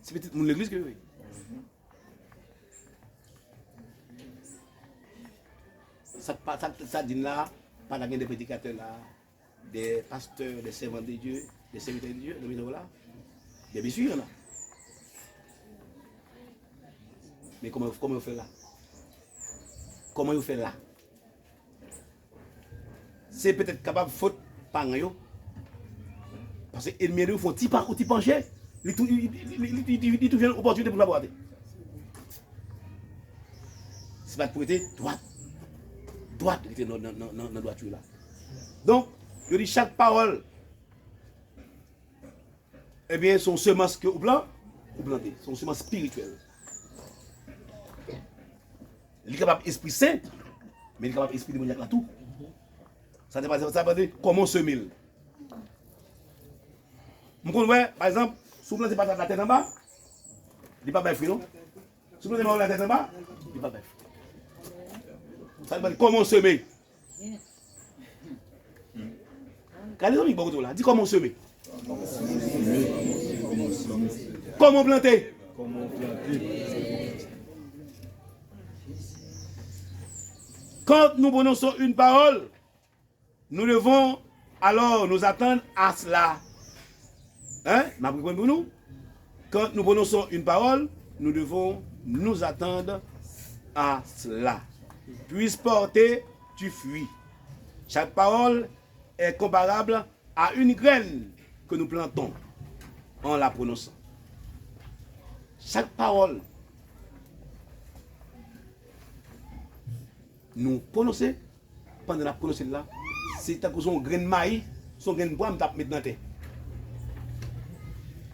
Se pitit moun legliz ke yo ye. Sa, sa, sa di n la, pa ta gen de predikatè la, des pasteurs, des servantes de Dieu, des serviteurs de Dieu, nan mitan w la? Byen, byen si, y en a. Men kòman, kòman yo fè la? Kòman yo fè la? Se petèt kapab fòt paran yo. Paske ènmi an li fè yon ti pa, yon ti panche, li tou, li, li, li, li, li, li tou jwenn opòtinite pou l frape w atè. Si pa t pou rete dwat, dwat li te nan, nan, nan, nan, nan dwati la. Donk, yo di chak pawòl, ebyen, se yon semans ke ou plan, ou plante. Se yon semans espirityèl. Li kapab espri sen, men li kapab espri demonyak la tou. Sa depann, sa depann de kòman w seme l. M konn wè, pa egzanp, si w plante patat la tèt anba, li p ap bay fwi non. Si w plante mawon la tèt anba, li p ap bay fwi. Sa depann de kòman w seme. Gade zanmi bò kote w la, di kòman w seme. Kòman w plante. Quand nous prononçons une parole, nous devons alors nous attendre à cela. Hein? M ap reprann pou nou. Quand nous prononçons une parole, nous devons nous attendre à cela. Puisse porter du fruit. Chaque parole est comparable à une graine que nous plantons en la prononçant. Chak pawòl nou pwononse, pandan n ap pwononse l la, se tankou se yon grenn mayi, se yon grenn pwa m t ap met nan tè.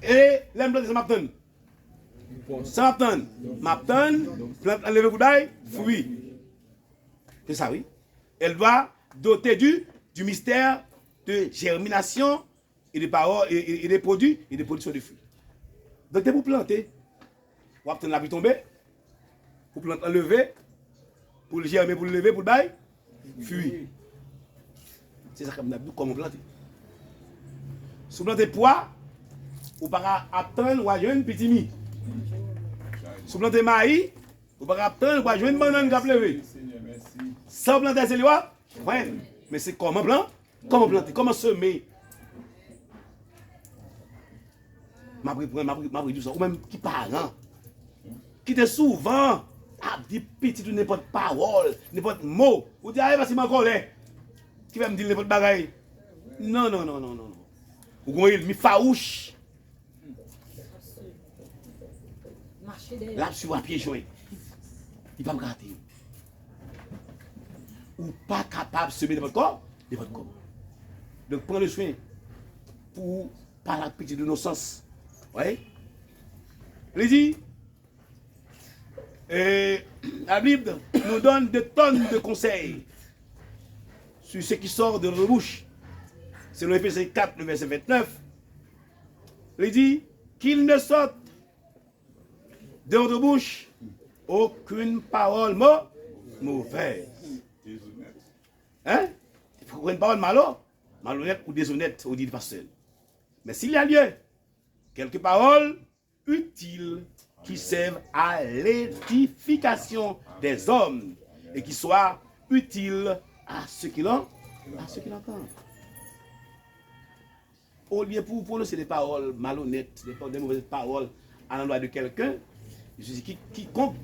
E lè m plante, sa m ap tann? Sa m ap tann? M ap tann plant lan leve pou l bay fwi. Se sa, wi. Elle doit doter du, du mystère de germination et de parole, et, et, et de produits, et de production de fruits. Donk, depi w plante, w ap tann lapli tonbe, pou plant lan leve, pou l jèmen, pou l leve, pou l bay fwi. Se sa k ap nan Bib, kòman w plante. Si w plante pwa, ou pa ka ap tann w a jwenn pitimi. Si w plante mayi, ou pa ka ap tann w a jwenn bannann k ap leve. Sa w plante se li w ap jwenn. Men se kòman plan, kòman plante, kòman seme. M ap reprann, m ap, m ap redi w sa. Ou menm ki paran, ki te souvan ap di pitit ou nenpòt pawòl, nenpòt mo. Ou di, "A, e paske m an kòlè ki fè m di l nenpòt bagay." Non, non, non, non, non, non. Ou gon ènmi fawouch. L ap swiv w a pye jwen. Li p ap rate w. Ou pa kapab seme nenpòt kò, nenpòt kòman. Donk, pran le swen pou ou pale ak pitit ou nan sans. Wi. Li di, euh, la Bible nous donne des tonnes de conseils sur ce qui sort de notre bouche. Selon Éphésiens quatre, le verset vingt-neuf, li di, qu'il ne sorte de votre bouche aucune parole mau-, mauvaise. Hein? Fò w pran pawòl malo, malonèt ou dezonèt, ou di pastè. Mais s'il y a lieu, quelques paroles utiles qui servent à l'édification des hommes et qui soient utiles à ceux qui l'en-, à ceux qui l'entendent. Olye pou w pwononse de pawòl malonèt, de pa-, de movèz pawòl à l'endroit de quelqu'un, je dis qui, quiconque,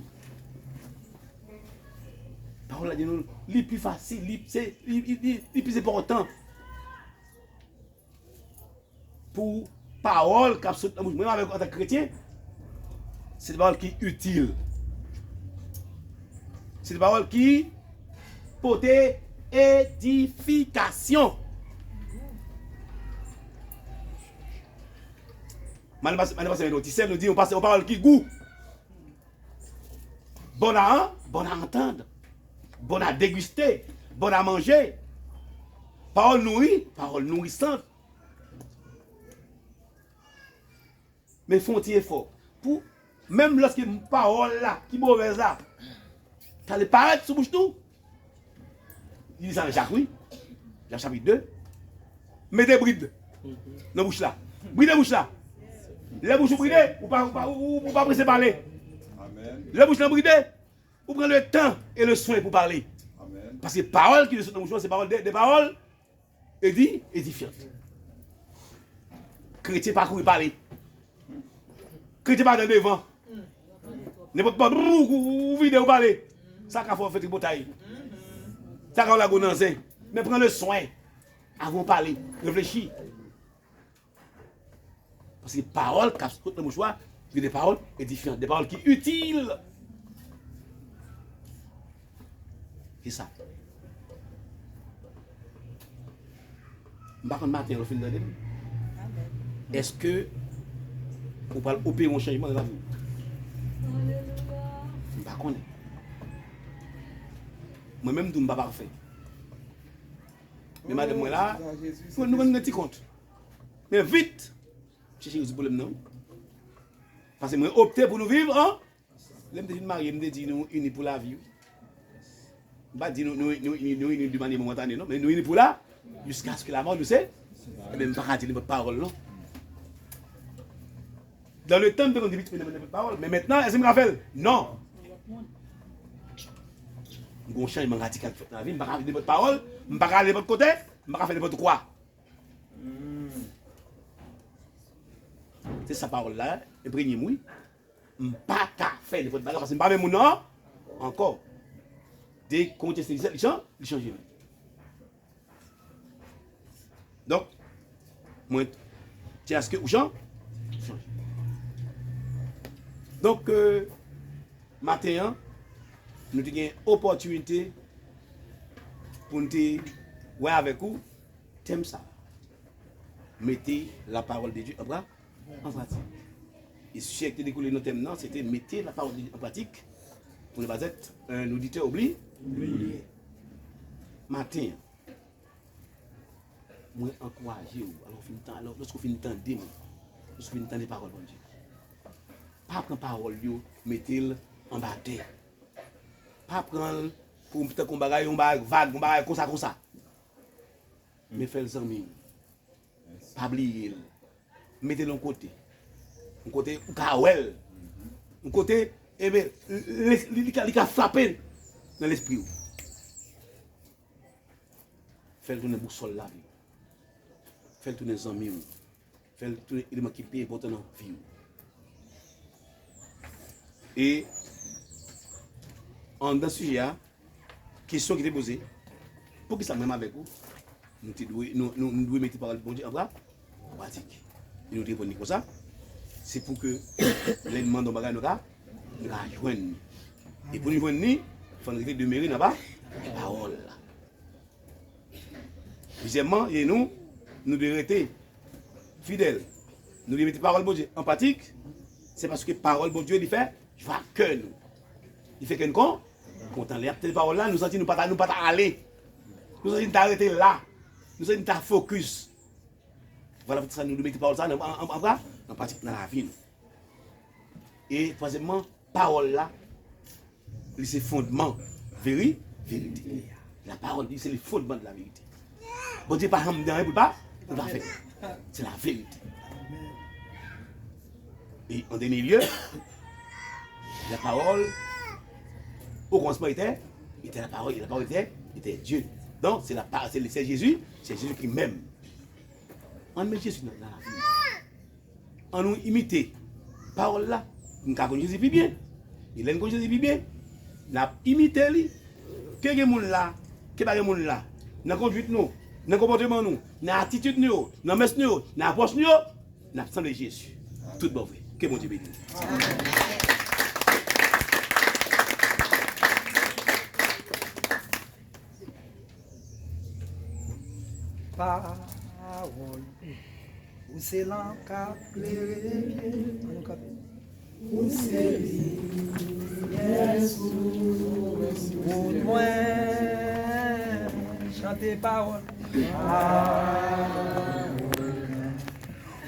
pawòl la di nou, li pi fasil, li, se, li, li, li, li pi enpòtan pou pawòl k ap sot nan bouch mwen avèk ou antanke kretyen, se de pawòl ki itil. Se de pawòl ki pote edifikasyon. Mwen pase, mwen pase yon ti sèl, nou di yon pase, yon pawòl ki gou. Bonne à, bonne à entendre, bonne à déguster, bonne à manger. Pawòl nouri, pawòl nourisant. Men fè yon ti efò. Pou, menm lòske pawòl la, ki movèz la, ta le parèt sou bouch nou. Li di sa nan Jak, wi. Jak chapit de. Mete brid nan bouch la. Bride bouch la. Lè bouch ou bride, ou pa, ou pa, ou, ou, ou pa prese pale. Lè bouch lan bride, ou pran le tan e le swen pou pale. Paske pawòl ki sot nan bouch ou, se pawòl de, de pawòl edi-, edifyant. Kretyen pa kouri pale. Kretyen pa nan devan. Nenpòt pòt, ou, ou, ou vide, ou pale. Sa ka fè w fè tripotay. Sa ka fè w lage w nan zen. Men pran le swen. Avan w pale, reflechi. Paske pawòl k ap sot nan bouch ou a, se de pawòl edifiyan, de pawòl ki itil. Se sa. M pa konn maten an, lè w fin tande m, èske ou pral opere yon chanjman nan lavi w? M pa konnen. Mwen menm tou, m pa pafè. Men madanm mwen la, nou, nou konn gen ti kont. Men vit, m chèche rezoud pwoblèm nan. Paske mwen opte pou nou viv an. Lè m te vin marye, m te di nou ini pou lavi, wi. M pa di nou, nou, nou, nou, nou ini de manye momantane, non, men nou ini pou la, jiskaske la mò nou se. Ebyen, m pa ka di nenpòt pawòl, non. Dan le tan, m te konn di pitit mwen nenpòt pawòl, men mentnan, èske m ka fè l? Non. M gen yon chanjman radikal ki fèt nan lavi m, m pa ka di nenpòt pawòl, m pa ka ale nenpòt kote, m pa ka fè nenpòt kwa. Se sa pawòl la enprenye m, wi. M pa ka fè nenpòt bagay paske m pa menm moun nan ankò. De konte se li chan-, li chanje. Donk, mwen, ti aske ou chan-, chanje. Donk, euh, maten an, nou te gen opòtinite pou n te wè avèk ou tèm sa a. Mettez la parole de Dieu en pra-, en pratique. E sijè ki te dekoule nan tèm nan, se te mettez la parole de Dieu en pratique pour ne pas être un auditeur oubli-, oublié. Maten an, mwen ankouraje w, alò w fin tan-, alò, lòske w fin tande m, lòske w fin tande pawòl Bondye, pa pran pawòl yo, mete l anba tè. Pa pran l pou tankou yon bagay, yon bagay vag, yon bagay konsa, konsa. Men fè l zanmi w. Pa bliye l. Mete l yon kote. Yon kote ou ka wè l. Yon kote, ebyen, li, li, li ka, li ka frape nan lespri w. Fè l tounen bousòl lavi w. Fè l tounen zanmi w. Fè l tounen eleman ki pi enpòtan nan vi w. E anndan sijè a, kesyon ki te poze, poukisa mwen menm avèk ou, nou te dwe, nou, nou, nou dwe mete pawòl Bondye an pra-, an pratik? E nou te reponn li konsa, se pou ke lè n mande yon bagay, nou ka, nou ka jwenn li. E pou nou jwenn li, fò n rete demere nan pa-, pawòl la. Dezyèmman, e nou, nou dwe rete fidèl. Nou dwe mete pawòl Bondye an pratik. Se paske pawòl Bondye, li fè jwa kè nou. Li fè kè nou kon-, kontan. Lè y ap tande pawòl la, nou santi nou pa ta, nou pa ta ale. Nou santi nou ta rete la. Nou santi nou ta fokis. Vwala poutèt sa, nou dwe mete pawòl sa nan, an, an, an pra-, an pratik nan lavi nou. E twazyèmman, pawòl la, li se fondman veri-, verite. La parole dit, c'est le fondement de la vérité. Bondye pa janm gen anyen pou l pa, pou l pa fè. C'est la vérité. Et en dernier lieu, la parole, au commencement était, était la parole, et la parole était, était Dieu. Donc, c'est la pa-, c'est le, c'est Jésus, c'est Jésus qui même. Ann met Jezi nan, nan lavi nou. Ann nou imite pawòl la pou n ka konn Jezi pi byen. E lè n konn Jezi pi byen, n ap imite li. Ke gen moun la, ke pa gen moun la, nan konduit nou, nan konpòteman nou, nan atitid nou yo, nan mès nou yo, nan apwòch nou yo, n ap sanble Jezi. Tout bon vre. Ke Bondye beni nou. Pawòl ou se lanp k ap klere pye m. Ann nou kanpe. Ou se limyè sou wout mwen. Chante pawòl. Pawòl.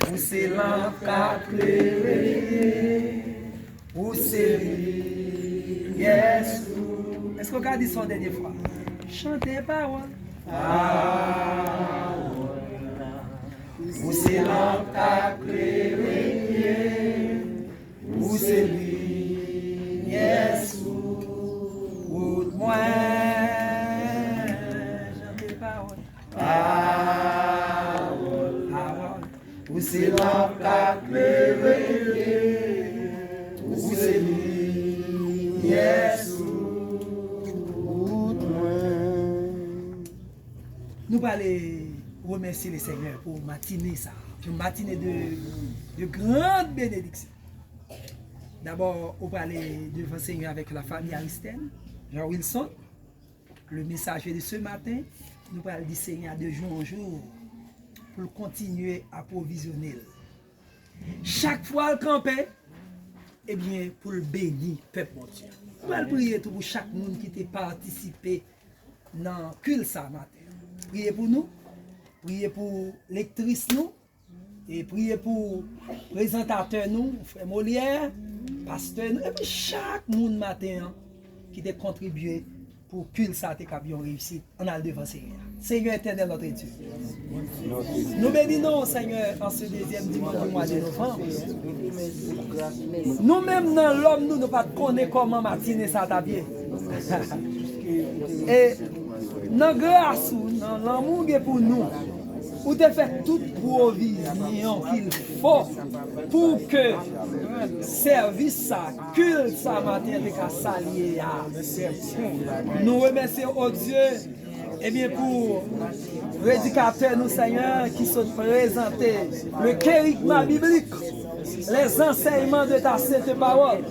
Ou se lanp k ap klere pye m. Ou se limyè sou. Èske w ka di sa yon dènye fwa? Chante pawòl. Pawòl la. Ou se lanp k ap klere pye m. Ou se limyè sou wout mwen. Chante pawòl. Pawòl. Pawòl. Ou se lanp k ap klere pye m. Ou se limyè Jezi, wout mwen. Nou prale remèsye le Senyè pou matine sa, yon matine de, de grande bénédiction. Dabò, ou prale devan Senyè avèk la famille Aristène, Jean Wilson, le messager de ce matin, nou pral di Senyè de jou an jou pou l kontinye apwovizyone l. Chak fwa l kanpe, ebyen, pou l beni pèp Bondye. Nou pral priye tou pou chak moun ki te patisipe nan kult sa maten. Priye pou nou, priye pou lektris nou, e priye pou prezantatè nou, frè Molière, pastè nou, epi chak moun maten an ki te kontribye pou kult sa te kab yon reyisit. Ann al devan Senyè a. Senyè etènèl, notre Dieu, nou beni non w, Senyè, an se dezyèm dimanch di mwa de novanm. Nou menm, nan lòm nou, nou pa t konnen kòman matine sa t ap ye. E nan gras ou, nan lanmou w gen pou nou, ou te fè tout pwovizyon ki l fò pou ke sèvis sa, kult sa maten an te ka salye a. Nou remèsye w, o Dye, ebyen, pou predikatè nou, Senyè, ki sot prezante le kerygma biblik, les enseignements de ta sainte parole.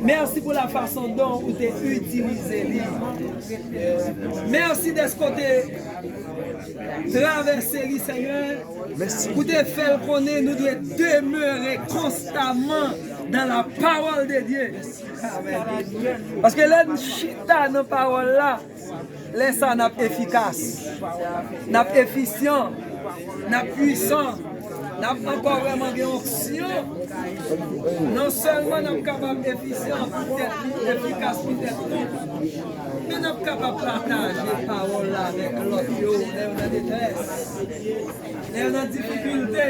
Mèsi pou la fason dont ou te itilize li. Mèsi dèske w te travèse li, Senyè, pou te fè l konnen nou dwe demere konstaman dans la parole de Dieu. Paske lè n chita nan pawòl la, lè sa a n ap efikas, n ap efisyan, n ap pwisan, n ap ankò vrèman gen onksyon. Non sèlman n ap kapab efisyan pou tèt nou, efikas pou tèt nou, men n ap kapab pataje pawòl la avèk lòt yo lè yo nan detrès, lè yo nan difikilte.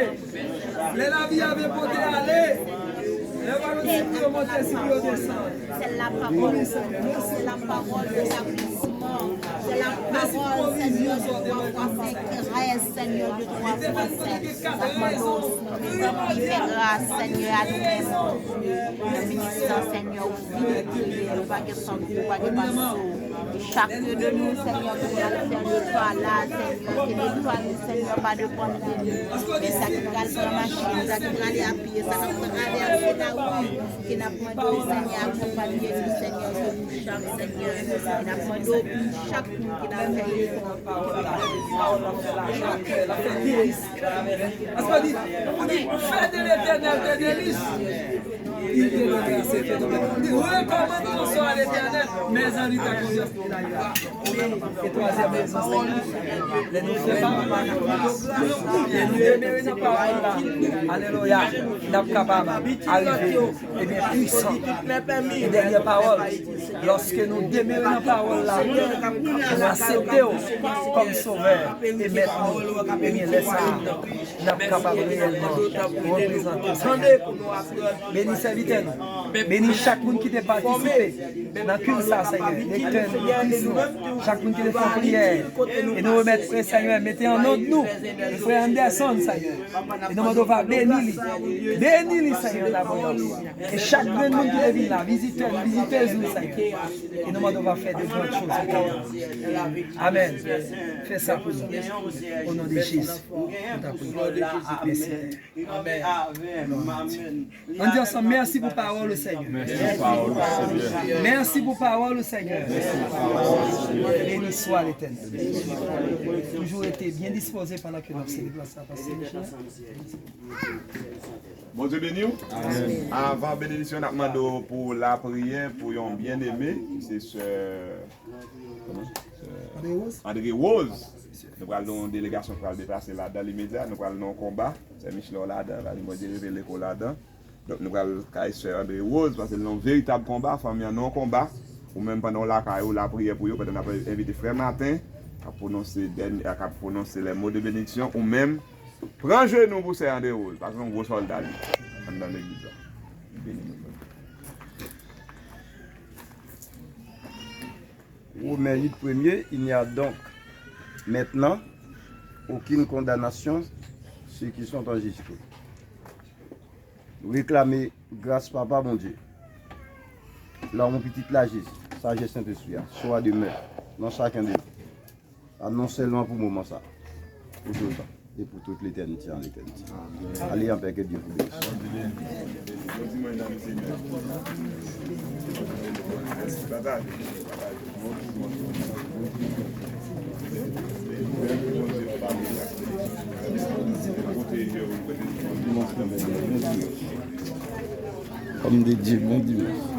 Lè lavi a vle pote ale, lè yo pa konn si pou yo monte, si pou yo desann. C'est la parole. C'est la parole de l'accomplissement. C'est la parole, Seigneur, de trois fois cinq. Reste, Seigneur, de trois fois cinq. N ap mande w, Seigneur, fè gras, Seigneur, a nou menm. Nan minis lan, Seigneur, ou vini, nou pa gen sòt, nou pa gen pa sou. Chak de nou, Senyè, ki pral fè le pa la, Senyè, ke le pa nou, Senyè, pa depann de nou. Men sa ki pral pran machin, sa ki prale a pye, sa k ap travèse lari, ke n ap mande w, Senyè, akonpanye nou, Senyè, ke nou chak, Senyè. E n ap mande w pou chak moun ki nan fè efò. Paske li, li fè de Letènèl de delis. Il te donnera ses feux de Li rekòmande yon sò a Letènèl, mèzan li ta konfyans li la. E twazyèm rezon, Senyè, lè nou fè pa, lè nou demere nan pawòl la, alelouya, n ap kapab arive, ebyen, pwisan. E dènyè pawòl, lòske nou demere nan pawòl la, nou aksepte w kòm Sovè e Mèt nou, ebyen, lè sa a, n ap kapab reyèlman reprezante w, Senyè. Beni sèvitè nou. Beni chak moun ki te patisipe nan kult sa, Senyè. Lektè nou, lektris nou, chak moun ki te fè priyè. E nou remèt, Senyè, mete an nòt nou, frè Anderson, Senyè. E nou mande w va beni li. Beni li, Senyè, nan non Jezi. E chak grenn moun ki te vin la, vizitè nou, vizitèz nou, Senyè. E nou mande w va fè de grandes choses. Amèn. Fè sa pou nou. O non de Jezi. Nou ta priye. Mèsi. Amèn. Amèn. Ann di ansanm, mèsi pou pawòl ou, Senyè. Mèsi pou pawòl ou, Senyè. Mèsi pou pawòl ou, Senyè. Mèsi pou pawòl ou, Senyè. Beni swa Letènèl. Toujou rete byen dispoze pandan ke n ap selebre sa, pase Michel. Bondye beni w. Amèn. Avan benediksyon, n ap mande w pou lapriyè pou yon byeneme, ki se sè Kòman? André Rose. André Rose. Nou pral nan yon delegasyon ki pral deplase ladan l imedya. Nou pral nan yon konba. Sè Michelor ladan, pral mwen dirije leko ladan. Donk, nou pral kay sè André Rose, paske l nan yon veritab konba, fanmi an nan yon konba. Ou menm, pandan w lakay ou, lapriyè pou yo, pandan n ap envite frè Martin, k ap pwononse dèny-, k ap pwononse les mots de bénédiction, ou menm, pran jenou pou sè André Rose, paske se yon gwo sòlda li anndan legliz la. Beni nou, frè. Romains huit premier, il n'y a donc maintenant aucune condamnation ceux qui sont en Jésus-Christ. Reklame gras Papa Bondye. L'homme, pitit lajis, sajès Sentespri a, sera demeure dans chacun de nous. A non sèlman pou moman sa, pou tout tan, e pou tout letènite an letènite. Allez en paix, que Dieu vous bénisse. Homme de Dieu, bon dimanche.